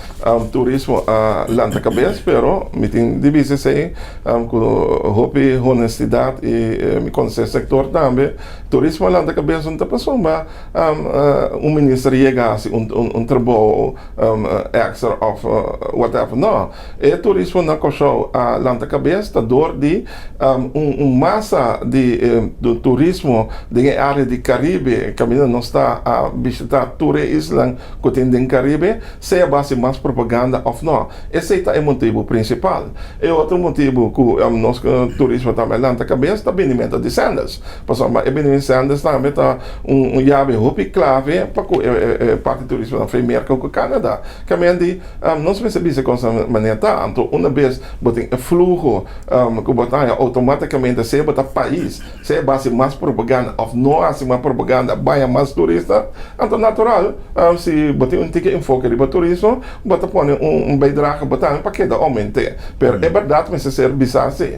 turismo a lanta kabes, pero mi tin di bisa esei ku hopi honestidat i mi konosé e sektor tambe, turismo a lanta kabes no ta pasobra un minister yega hasi un trabou extra òf whatever, no. E turismo na Kòrsou a lanta kabes ta dor di un masa di turismo den e área di Karibe kaminda nos ta a bishitá tur e islan ku tin den Karibe, sea base mas propaganda òf nò. Esei ta e motibu prinsipal. E otro motibu ku nos turismo tambe a lanta kabes ta binimentu di Sanders. Pasobra e binimentu di Sanders tambe ta un yabe hopi klave pa ku e parti turismo na Merka ku Kanada. Kaminda di Nos mester bisa kon sa manera ta. Anto una bes bo tin e fluho ku bo ta haña outomátikamente sea bo ta pais, sea bo hasi mas propaganda òf no hasi mas propaganda baña mas turista, anto natural si bo tin un tiki enfoke riba turismo bo ta pone un bijdrage bo tambe pa keda oument'é. Pero e bèrdat mester ser bisá si.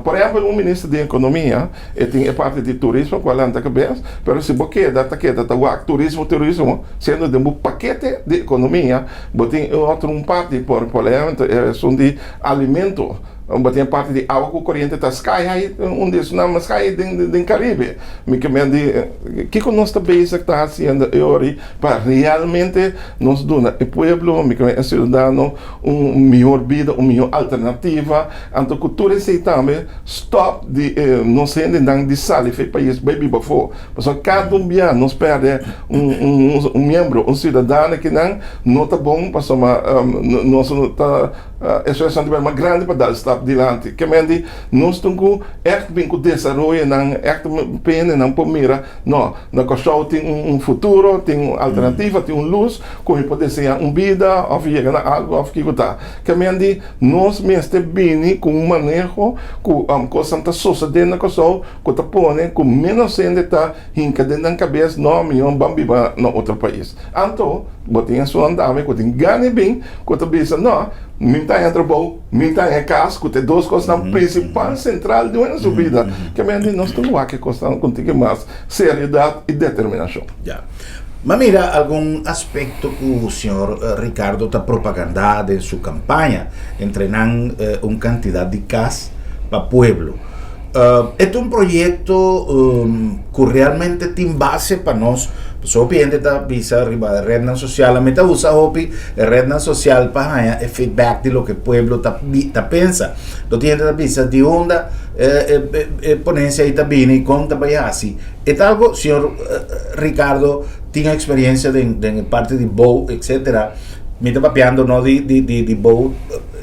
Por ehèmpel un minister di ekonomia e tin e parti di turismo ku a lanta kabes, pero si bo keda ta keda ta wak turismo turismo, siendo den bo pakete di ekonomia bo tin e otro un parti por por ehempel esun di alimento, bo tin e parti di awa ku koriente ta sky high un di esunnan mas high den den Karibe. Mi ke men di kiko nos ta bezig ta hasiendo e ora pa realmente nos duna e pueblo, mi ke men e siudadano un mihor bida, un mihor alternativa, anto ku tur esei tambe Stop di e nos hendenan di sali for e pais bai biba afó. Pasobra kada un bia nos pèrdè un un miembro, un siudadano kinan no ta bon pasobra nos ta esfuersonan ta bira mas grandi pa dal stap dilanti. Ke men di nos tin ku ègt bin ku desaroyonan, ègt pa hendenan por mira no, na Kòrsou tin un futuro, tin un alternativa, tin un lus ku mi por deseñá un bida òf yega na algu òf kiko ta. Ke men di Nos mester bini ku un maneho ku kosnan ta sosodé na Kòrsou ku ta pone ku ménos hende ta hinka den nan kabes, no, mihó ban biba na otro pais. Anto, bo tin esunnan tambe ku tin gana di bin ku ta bisa, no, mi ta haña trabou, mi ta haña kas, ku ta e dos kosnan prinsipal sentral di un hende su bida. Ke mende nos ta wak e kosnan ku tin mas seriedat i determinashon. Ya. M'a mira algun aspekto ku señor Ricardo ta propagandá den su kampaña, entre nan un kantidat di kas pa pueblo. E ta un proyekto ku realmente tin base pa nos, pasobra hopi hende ta bisa riba rednan sosial, ami ta usa hopi e rednan sosial pa haña e feedback di loke pueblo ta ta pensa. Lo tin hende ta bisa di unda e ponensia ei ta bini, kon ta bai hasi. E ta algo, señor Ricardo tin experiencia den den e parte di bou etcetera, mi ta papiando no di di di di bou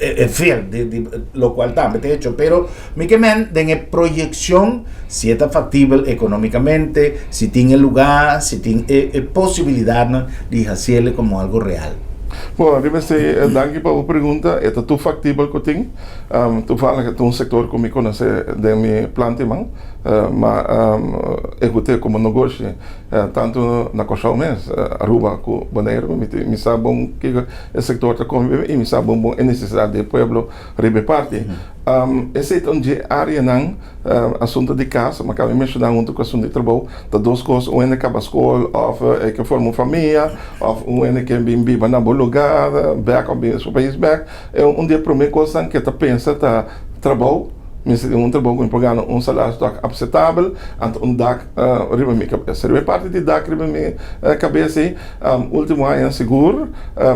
e field di di locual tambe ta hecho, pero mi ke men den e proyeccion si e ta factibel economicamente, si tin e lugar, si tin e e posibilidadnan di haciele como algo real. Bueno, riba esei danki pa bo pregunta, e ta tur factibel cu tin, toevallig e ta un sector cu mi conoce den mi plan tin man. Ma ehut'é komo nogoshi tantu na Kòrsou mes, Aruba ku Boneiru. Mi sa bon kiko e sektor ta kome i mi sa bon bon e nesesidat di e pueblo riba e parti. Esei ta un dje áreanan, asuntu di kas, mi a kaba di menshoná huntu ku asuntu di trabou, ta dos kos, un hende kaba skol òf e ke forma un famia òf un hende ke bin biba na bo lugá bèk òf bin su pais bèk. E un di e promé kosnan ku e ta pensa ta trabou, mester tin un trabou ku mi por gana un salario tòg apsetabel, anto un dak riba mi kabes. Riba e parti di dak riba mi kabes ei, último añanan sigur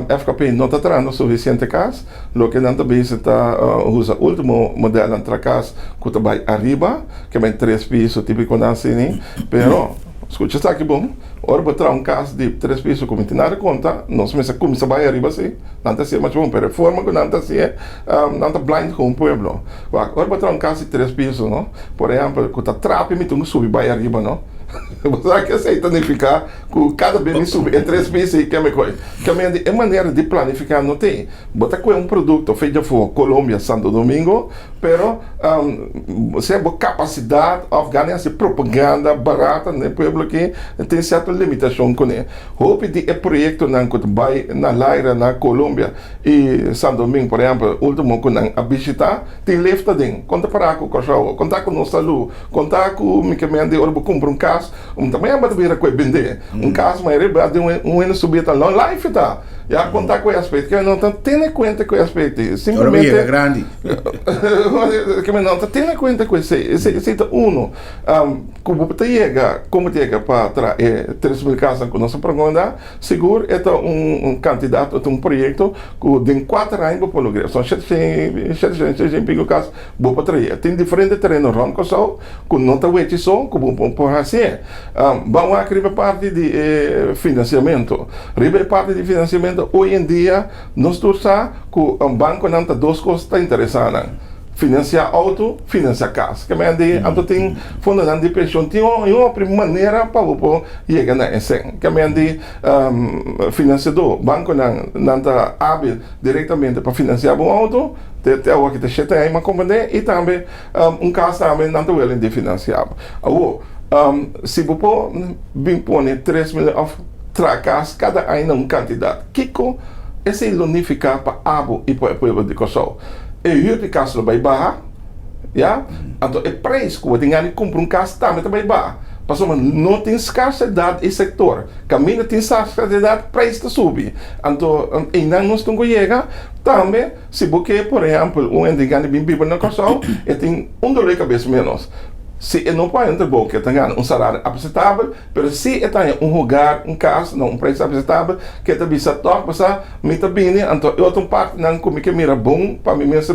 FKP no ta trahando sufisiente kas. Loke nan ta bisa ta usa ultimo modelnan trakas ku ta bai ariba, ke bai tres piso tipikonan asini. Pero, skucha esaki bon, ora bo traha un kas di tres piso ku mi tin nada konta, nos mester kuminsá bai ariba si. Nan ta hasié masha bon, pero e forma ku nan ta hasié, nan ta blind ku un pueblo. Wak, ora bo traha un kas di tres piso, no, por ehèmpel, ku ta trapi mi tin ku subi bai ariba, no. Bo sa ke esei ta nifiká? Ku kada bes mi subi e tres mes ei keme koi. Keme di e manera di planifiká no tin. Bo ta kue un produkto fe djafó Colombia, Santo Domingo, pero sea bo kapasidat òf gana di hasi propaganda barata na e pueblo aki tin sierto limitashon kuné. Hopi di e proyektonan ku ta bai na laira na Colombia i Santo Domingo por ehèmpel último ku nan a bishitá tin lift aden. Kon ta pará ku Kòrsou? Kon ta ku nos salú? Kon ta ku mi ke mende ora bo kumpra un kas? Un ta mañana ta bira ku e bendé un kas ma e riba di un hende subi ta long life ta ya konta ku e aspecto ke no ta tene kuenta ku e aspecto ei simplemente Ora grandi ke no ta tene kuenta ku esei esei esei ta uno ku bo ta yega komo ta yega pa traha e 3000 kasnan ku nos a progonda sigur e ta un kantidat o ta un proyekto ku den kuater aña bo por logra son shete shete shete i piko kas bo por traha tin diferente tereno rònt Kòrsou ku no ta wechi so ku bo por hasié. Ban wak riba e parti di e finansiamentu. Riba e parti di finansiamentu hoy en dia nos tur sa ku bankonan ta dos kos ta interesá nan, finansiá outo, finansiá kas. Ke men di anto tin fondonan di penshon tin un otro manera pa bo por yega na e sèn. Ke men di finansiadó, bankonan nan ta ábil direktamente pa finansiá bo outo te te awor ki ta shete aña mi a komprendé i tambe Un kas tambe nan ta welen di finansiá bo. Awor, si bo por bin pone 3000 òf traha kas kada aña na un kantidat, kiko esei lo nifiká pa abo i pa e pueblo di Kòrsou? E hür di kas lo bai baha, ya? Anto e preis ku bo tin gana di kumpra un kas tambe ta bai baha, pasobra no tin skarsedat e sektor. Kaminda tin skarsedat, preis ta subi. Anto einan nos tin ku yega tambe. Si bo ke, por ehèmpel, un hende gana bin biba na Kòrsou, e tin un dolor di kabes ménos. Si e no por haña un trabou ke ta gana un salario apsetabel, pero si e ta haña un hogar, un kas na un preis apsetabel, ke ta bisa tòg, Pasá, mi ta bini, anto e otro partinan ku mi ke mira bon pa mi mes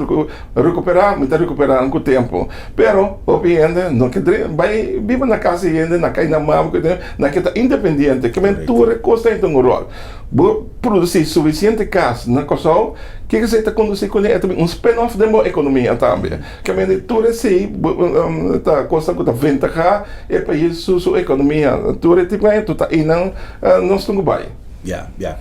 rekuperá, mi ta rekuperá nan ku tempu. Pero, hopi hende no ke bai biba na kas di hende, na kai na mama, nan ke ta independiente. Ke men tur e kos ta hinta un ròl. Bo produsí sufisiente kas na Kòrsou, kiko esei ta kondusí kuné? E ta bin un spin-off den bo ekonomia tambe. Kamente tur esei ta kosnan ku ta ventahá e pais su su ekonomia. Tur e tipo ei ta einan nos tin ku bai. Ya, ya.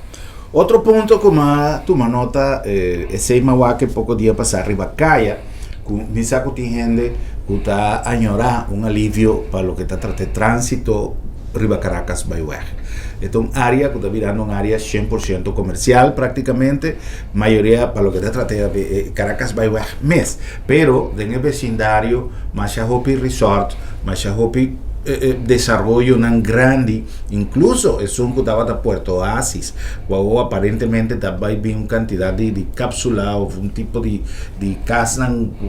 Otro punto ku mi a tuma nota, esei mi a wak e poko dia pasá riba kaya, ku mi sa ku tin hende ku ta añorá un alivio pa loke ta trata e tránsito riba Caracas Byweg. E ta un área ku ta birando un área 100% komersial práktikamente, mayoria pa loke ta trata e Caracas Byweg mes. Pero den e besindario masha hopi resort, masha hopi desaroyonan grandi, inkluso esun ku tabata Puerto Oasis, ku awor aparentemente ta bai bin un kantidat di kapsula òf un tipo di di kasnan ku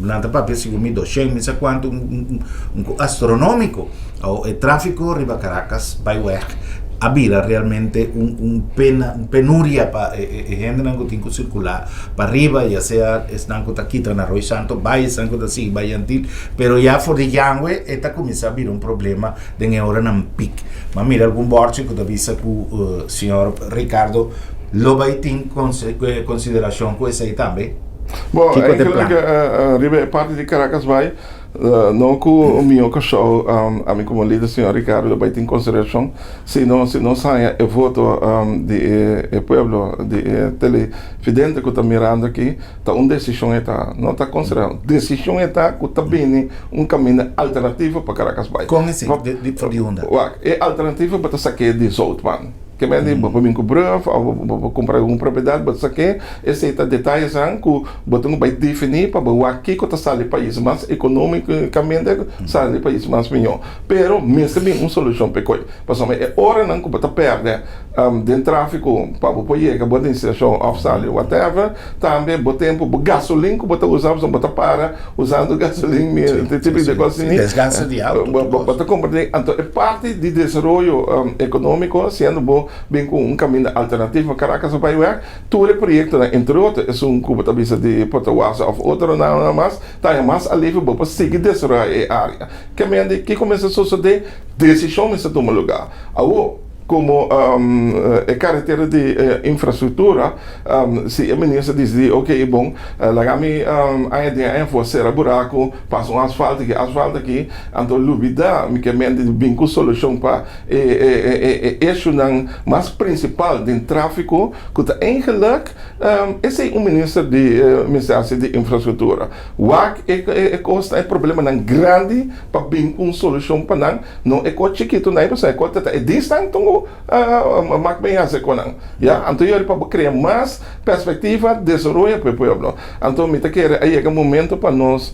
nan ta papia segun mi doshen mi sa kuantu un astronomiko. Awor e tráfiko riba Caracas Byweg a bira realmente un un pena un penuria pa e e hendenan ku tin ku sirkulá pa riba ya sea esnan ku ta kita na Rooi Santo bai esnan ku ta sigui bai Yantil pero ya for di Yangwe e ta kuminsá bira un problema den e oranan pik. Mi a mira algun bòrchi ku ta bisa ku señor Ricardo lo bai tin konsiderashon ku esei tambe. Bo, eigenlijk riba e parti di Caracas bai No ku mi okashon ami komo lider señor Ricardo lo bai tin konsiderashon sino si nos haña e voto di e pueblo di e televidente ku ta mirando aki ta un desishon e ta no ta konsiderashon desishon e ta ku ta bini un kaminda alternativo pa Caracas bai. Kon esei? For di unda? Wak e alternativo bo ta sak'é di Zoutman. Ke men di bo por bin ku brùf òf bo por kumpra algun propiedat, bo ta sa ke esei ta detayesnan ku bo tin ku bai definí pa bo wak kiko ta sali pais mas ekonómikamente sali pais mas mihó. Pero mester bin un solushon p'e koi. Pasobra e oranan ku bo ta pèrdè den tráfiko pa bo por yega bo destinashon òf sali whatever, tambe bo tempu, bo gasolin ku bo ta usa pasobra bo ta para usando gasolin tipo di kos asina. Desgaste di auto tur kos. Bo ta komprendé. Anto e parti di desaroyo ekonómiko siendo bo bin ku un kaminda alternativo Caracas a bai wèk, tur e proyektonan entre otro esun ku bo ta bisa di Puerto Guaso òf otronan mas ta haña mas alivio bo por sigui desaroyá e área. Ke mende kiko mester sosodé? Desishon mester tuma lugá. Awor, komo e karetera di infrastruktura, si e minister disidí, oke, bon, laga mi aña den aña for sera buraku, pasa un asfalt aki, asfalt aki, anto lubidá mi ke mende di bin ku solushon pa e issuenan mas prinsipal den tráfiko, ku ta eigenlik esei un minister di mester hasi di infrastruktura. Wak e kosnan, e problemanan grandi pa bin ku un solushon pa nan, no e kos chikitu nan, pasobra e kos ta e disnan tungu mak bin hasi ku nan, ya. Anto yori pa bo krea mas perspektiva, desaroyo pa e pueblo. Anto mi ta kere a yega momento pa nos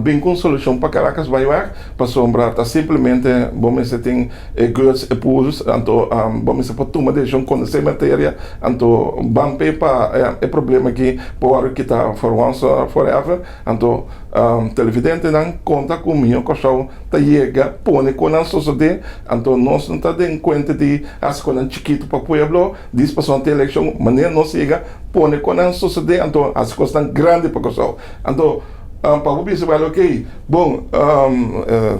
bin ku un solushon pa Caracas bai wak, pasobra ta simplemente bo mester tin e guts, e pulls, anto bo mester por tuma desishon, konosé materia, anto ban p'e pa e problema aki por wòrdu kita for once forever. Anto televidentenan konta ku mihó Kòrsou ta yega pone kon nan sosodé, anto nos no ta den kuenta di hasi konnan chikitu pa pueblo, dis pasobra tin elekshon, manera nos yega pone kon nan sosodé anto hasi kosnan grandi pa Kòrsou. Anto pa bo bisa wèl okey bon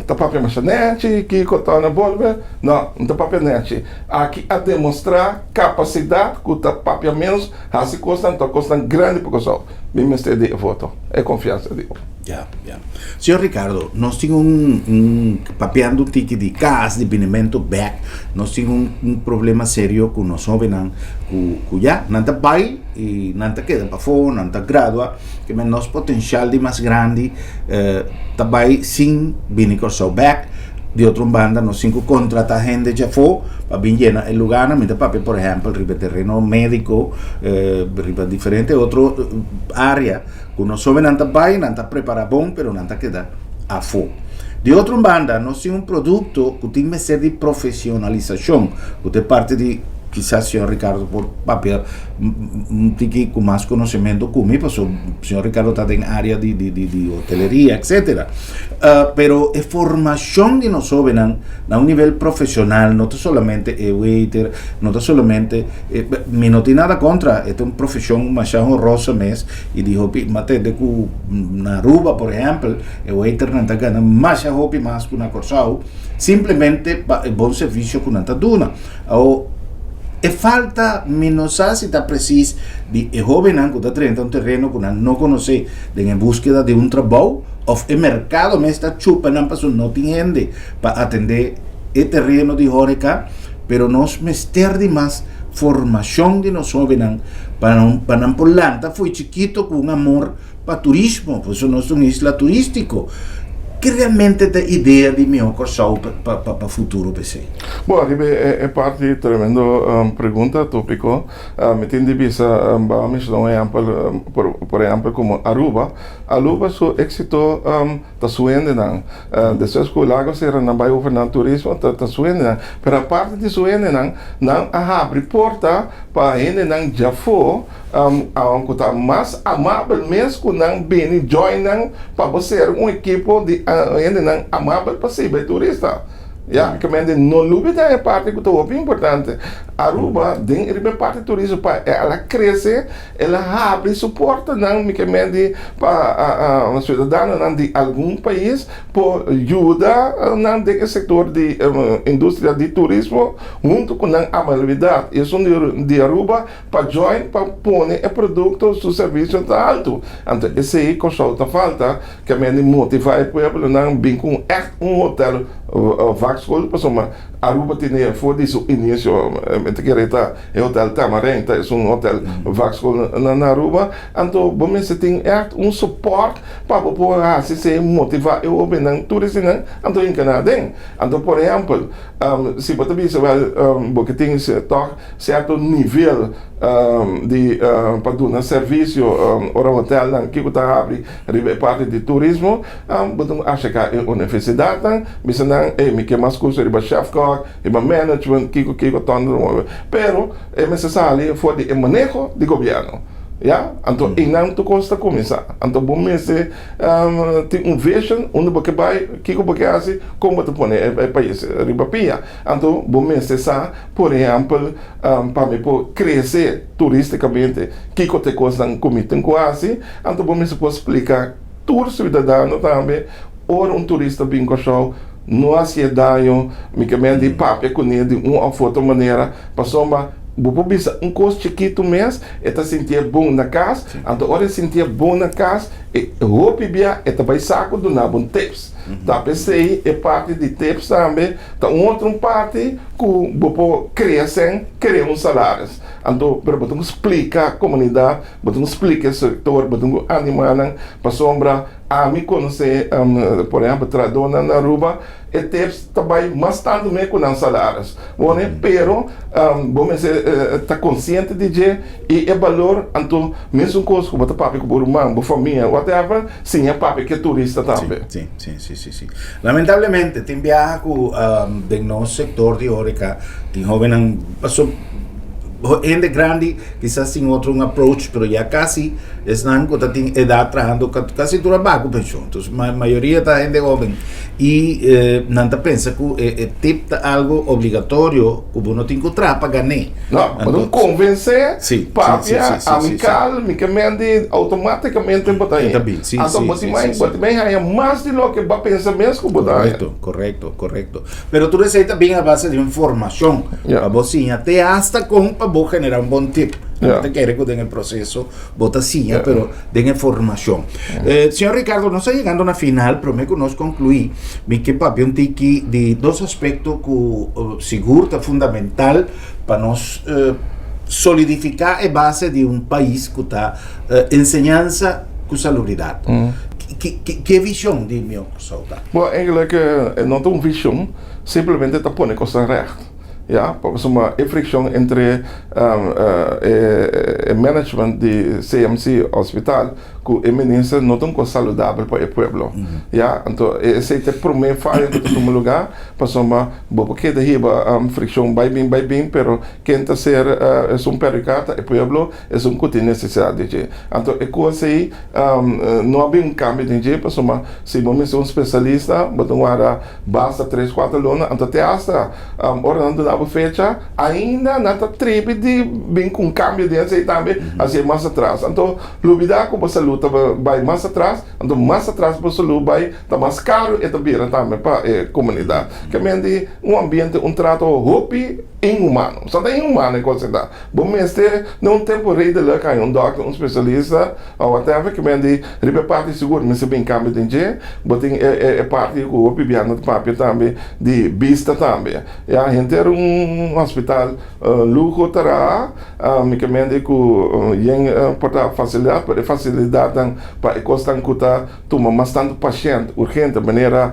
ta papia masha nèchi kiko ta na bolbe, no no ta papia nèchi, aki a demostrá kapasidat ku ta papia ménos hasi kosnan ta kosnan grandi pa Kòrsou. Mi mester di e voto, e konfiansa di bo. Ya, ya. Señor Ricardo, nos tin un, un papiando un tiki di kas, di binimento bek, nos tin un, un problema serio ku nos hóbennan ku, ku ya, nan ta bai i nan ta keda pafó, nan ta gradua, ke men nos potensial di mas grandi eh, ta bai sin bini Kòrsou bek. Di otro un banda nos tin ku kontratá hende djafó pa bin yena e lugánan. Mi ta papia por ehèmpel riba e tereno médiko, riba diferente otro área ku nos hóbennan ta bai, nan ta prepará bon pero nan ta keda afó. Di otro un banda nos tin un produkto ku tin mester di profesionalisashon ku ta e parti di kisas señor Ricardo por papia un tiki ku mas konosementu ku mi pasobra señor Ricardo ta den área di di hoteleria etcetera. Pero e formacion di nos hobennan na un nivel profesional no ta solamente e waiter, no ta solamente, mi no tin nada contra, e ta un profesion masha honroso mes y di hopi, mi a tende cu na Aruba por ehempel e waiternan ta gana masha hopi mas cu na Corsou, simplemente pa e bon servicio cu nan ta duna. Awo e falta mi no sa si ta precies di e hobennan cu ta drenta un tereno cu nan no conoce den e buskeda di un trabou, Of e merkado mes ta chupa nan pasobra no tin hende pa atendé e tereno di horeca, pero nos mester di mas formashon di nos hóbennan pa nan pa nan por lanta fo'i chikito ku un amor pa turismo, pasobra nos ta un isla turístiko. Ke realmente ta e idea di Mihó Kòrsou pa pa pa futuro p'esei? Bon, riba e parti tremendo pregunta, tópiko. Mi tin di bisa, bo a menshoná un ehèmpel, por ehèmpel komo Aruba. Aruba su éxito ta su hendenan. Despues ku Lago sera nan bai over na turismo ta ta su hendenan. Pero aparte di su hendenan, nan a habri porta pa hendenan djafó ku ta mas amabel mes ku nan bini join nan pa bo ser un ekipo di hendenan amabel pa sirbi e turista. Ya, ke mende no lubida e parti ku ta hopi importante. Aruba den riba e parti turismo pa el a krese. El a habri su portanan, mi ke men di pa siudadanonan di algun pais por yuda nan den e sektor di industria di turismo huntu ku nan amabilidat. I esun di Aruba pa join pa pone e produkto su servisio ta altu. Anto esei Kòrsou ta falta, ke men di motivá e pueblonan bin ku ègt un hotel vakschool pasobra. Aruba tene for di su inicio, mi ta kere ta e hotel Tamarijn ta esun hotel vakschool na Aruba, anto bo mester tin echt un support pa bo por haci esey, motiva e hobennan, tur eseynan anto hinca nan aden. Anto por ehempel, si bo ta bisa wel bo ke tin toch cierto nivel di pa duna servicio ora hotelnan kico ta habri riba e parti di turismo, bo ta acerca e universidadnan bisa nan ey mi ke mas curso riba chef kok, riba management, kico kico ton, pero e mester sali for di e maneho di gobierno ya, anto eynan tur cos ta cuminsa, anto bo mester tin un vision unda bo ke bay, kico bo ke haci, con bo ta pone e pais riba pia, anto bo mester sa por ehempel pa mi por crece turisticamente kico ta e cosnan cu mi tin cu haci, anto bo mester por splica tur ciudadano tambe ora un turista bin Kòrsou no hacié daño, mi ke men di papia kuné di un òf otro manera pasobra bo por bisa un kos chikitu mes e ta sintié bon na kas, anto ora e sintié bon na kas e hopi bia e ta bai sa ku duna bo un tips. Ta p'esei e parti di tips tambe ta un otro un parti ku bo por krea sèn, krea un salaris. Anto pero bo tin ku splika komunidat, bo tin ku splika e sektor, bo tin ku animá nan pasobra ami konosé por ehèmpel trahadónan na Aruba e tips ta bai mas tantu me ku nan salaris. Wone pero bo mester ta konsiente di dje i e balor anto mesun kos ku bo ta papia ku bo ruman, bo famia, whatever, siña papia ku e turista tambe. Si, si, si, si, si. Lamentablemente tin biaha ku den nos sektor di horeca tin hobennan paso hende grandi kisas tin otro un approach pero ya kasi esnan ku ta tin edat trahando kasi tur a baha ku penshon. Entonces mayoria ta hende hoben i nan ta pensa ku e tip ta algo obligatorio ku bo no tin ku traha pa gan'é. No, bo tin konvensé, papia, amikal, mi ke men di outomátikamente bo ta haña. Anto bo tin bo tin bai haña mas di loke bo a pensa mes ku bo ta haña. Korekto, korekto, korekto. Pero tur esei ta bin a base di un formashon pa bo siña te hasta kon pa bo generá un bon tip. No ta kere ku den e proseso bo ta siña, pero den e formashon. Señor Ricardo, nos ta yegando na final, promé ku nos konkluí, mi ke papia un tiki di dos aspekto ku sigur ta fundamental pa nos solidifiká e base di un pais ku ta enseñansa ku salubridat. Ke vishon di Mihó Kòrsou ta? Bon, eigenlijk e no ta un vishon, simplemente ta pone kosnan règt. Ya, pasobra e frikshon entre e management di CMC hospital ku e minister no ta un kos saludabel pa e pueblo. Ya, anto esei ta e promé fayo ku ta tuma lugá, pasobra bo por keda hiba frikshon bai bin bai bin, pero ken ta ser esun perhudiká ta e pueblo, esun ku tin nesesidat di dje. Anto e kos ei no a bin un kambio den dje, pasobra si bo mester un spesialista bo ta warda basta tres kuater luna, anto te asta ora nan duna bo fecha ainda nan ta tribi di bin ku un kambio den esei tambe hasié mas atras. Anto lubida ku bo salú ta bai mas atras, anto mas atras bo salú bai ta mas karu e ta bira tambe pa e komunidat. Ke men di un ambiente, un trato hopi inhumano. Sa ta inhumano e kos ei ta. Bo mester den un tempu redelijk haña un dòkter, un spesialista òf whatever ke men di riba e parti sigur mester bin kambio den dje. Bo tin e parti ku hopi biaha ta papia tambe di bista tambe. Ya henter un hospital luho ta raha mi ke men di ku yen por ta fasilidat pero e fasilidatnan pa e kosnan ku ta tuma mas tantu pashènt urgente manera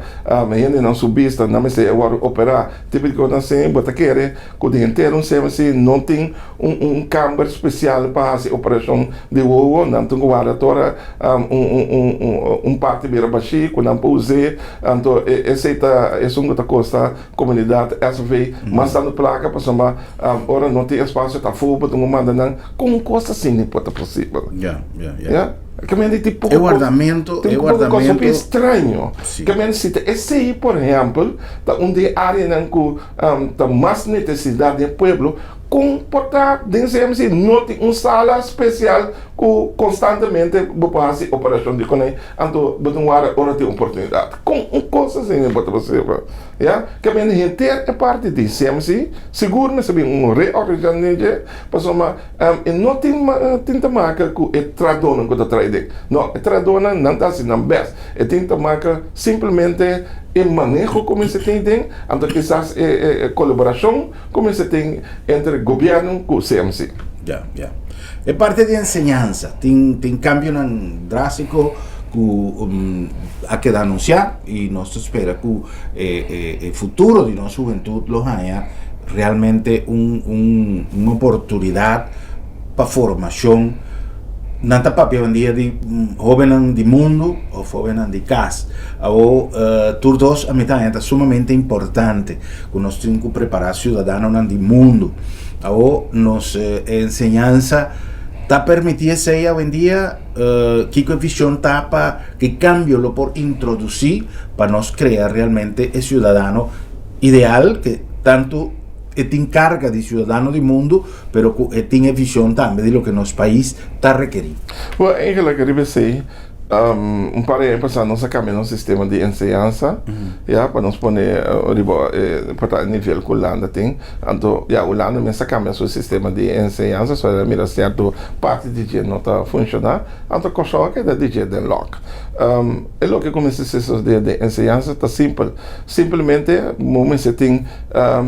hendenan su bista nan mester wòrdu operá tipo di kosnan asina bo ta kere Ku di henter un sema si no tin un un kamber spesial pa hasi operashon di wowo, nan tin ku warda tora un un un un parti bira bashí ku nan por us'é. Anto esei ta esun ku ta kosta komunidat SV mas tantu plaka pasobra ora no tin espasio ta afó bo tin ku manda nan. Kon kos asina por ta posibel? Ya, ya, ya. Ya. Ke men di poko E wardamento, tin e poko kos hopi wardamento. estraño. Si. Ke men si ta esei por ehèmpel ta un di e áreanan ku ta mas netesidat den pueblo. Kon por ta den CMC no tin un sala spesial ku konstantemente bo por hasi operashon di kuné, anto bo tin wara ora tin oportunidat? Kon un kos asina por ta posibel? Ya, ke men henter e parti di CMC sigur mester bin un reorganisashon den dje, pasobra e no tin tin ta maka ku e trahadónan ku ta traha den. No, e trahadónan nan ta hasi nan bèst. E tin ta maka simplemente e maneho ku mester tin den, anto kisas e kolaborashon. Ku mester tin entre gobièrnu ku CMC. Ya, ya. E parti di enseñansa tin tin kambionan drástiko ku a keda anunsiá i nos ta spera ku e e e futuro di nos hubentut lo haña realmente un un un oportunidat pa formashon. Nan ta papia awendia di hóbennan di mundu òf hóbennan di kas. Awor tur dos a mi ta haña ta sumamente importante. Ku nos tin ku prepará siudadanonan di mundu. Awor nos enseñansa ta permití esei awendia? Kiko e vishon ta pa ki kambio lo por introdusí pa nos krea realmente e siudadano ideal ke tantu e tin karga di siudadano di mundu pero ku e tin e vishon tambe di loke nos pais ta rekerí? Bo eigenlijk riba esei Un par di aña pasá nos a kambia nos sistema di enseñansa, ya, pa nos pone riba e por ta e nivel ku Hulanda tin. Anto, ya, Hulanda mes a kambia su sistema di enseñansa, so el a mira sierto parti di dje no ta funshoná, anto Kòrsou a keda di dje den lòk. E loke ku mester sosodé den enseñansa ta simpel, simplemente bo mester tin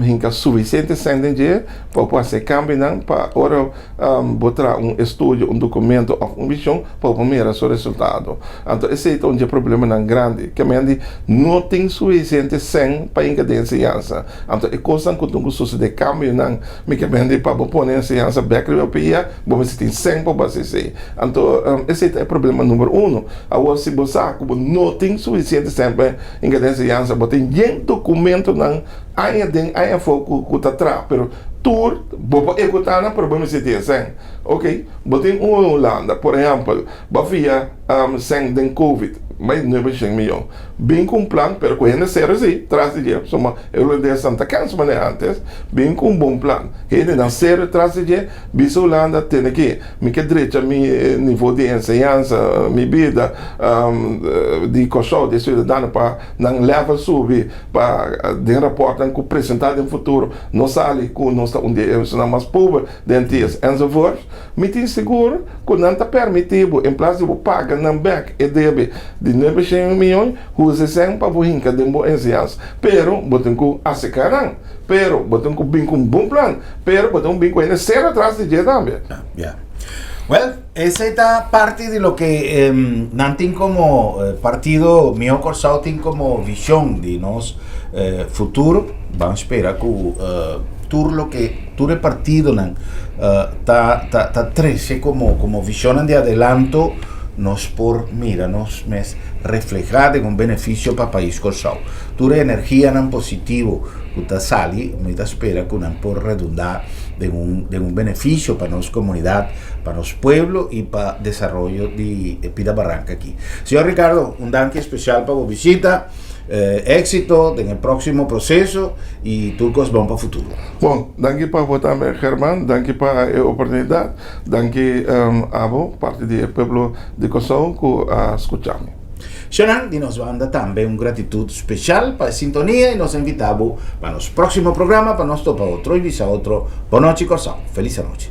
hinka sufisiente sèn den dje pa bo por hasi e kambionan pa ora Bo traha un estudio, un documento of un vision pa bo mira su resultado. Anto esey ta un dje problemanan grandi. Ke men di no tin suficiente sen pa hinka den enseñansa. Anto e cosnan cu tin cu sucede, cambionan, mi ke men di pa bo pone enseñansa bek riba pia, bo mester tin sen pa bo haci esey. Anto esey ta e problema number uno. Awor si bo sa cu bo no tin suficiente sen pa hinka den enseñansa, bo tin yen documentonan aña den aña afo cu ta traha, pero tur bo por ehecutá nan pero bo mester tin e sèn. Ok, bo tin un Hulanda, por ehempel, bo a fia sèn den covid, mai nuebe shen miyon, bin cu un plan, pero cu hende serio si, tras di dje, pasobra e hulandesnan ta kens manera antes, bin cu un bon plan, hendenan serio tras di dje, bisa Hulanda, tene aki, mi ke drecha mi nivo di enseñansa, mi bida di Kòrsou, di e siudadano pa nan level subi. Pa den rapòrtnan ku presentá den futuro no sali ku nos ta un di e personanan mas pober den Antillas enzovoort. Mi tin sigur ku nan ta permití bo en plas di bo paga nan bèk e debe di nuebeshen mion, usa e sèn pa bo hinka den bo enseñansa. Pero bo tin ku aserká nan. Pero bo tin ku bin ku un bon plan. Pero bo tin ku bin ku hende serio tras di dje tambe. Ya. Well. Esei ta parti di loke nan tin komo partido Mihó Kòrsou tin komo vishon di nos futuro. Ban spera ku tur loke tur e partidonan ta ta trese komo komo vishonnan di adelanto nos por mira nos mes reflehá den un benefisio pa pais Kòrsou. Tur e energianan positivo ku ta sali mi ta spera ku nan por redundá den un den un benefisio pa nos komunidat. pa nos pueblo y pa desaroyo di e pida baranca aki. Señor Ricardo, un danki especial pa bo visita, éxito den e próximo proceso y tur cos bon pa futuro. Bon, danki pa bo tambe German, danki pa e oportunidad, danki abo, parti di e pueblo di Kòrsou ku a skucha mi. Shonan, di nos banda tambe un gratitud special pa e sintonia y nos a invita bo pa nos próximo programa pa nos topa otro y bisa otro. Bon nochi Kòrsou, feliz anochi.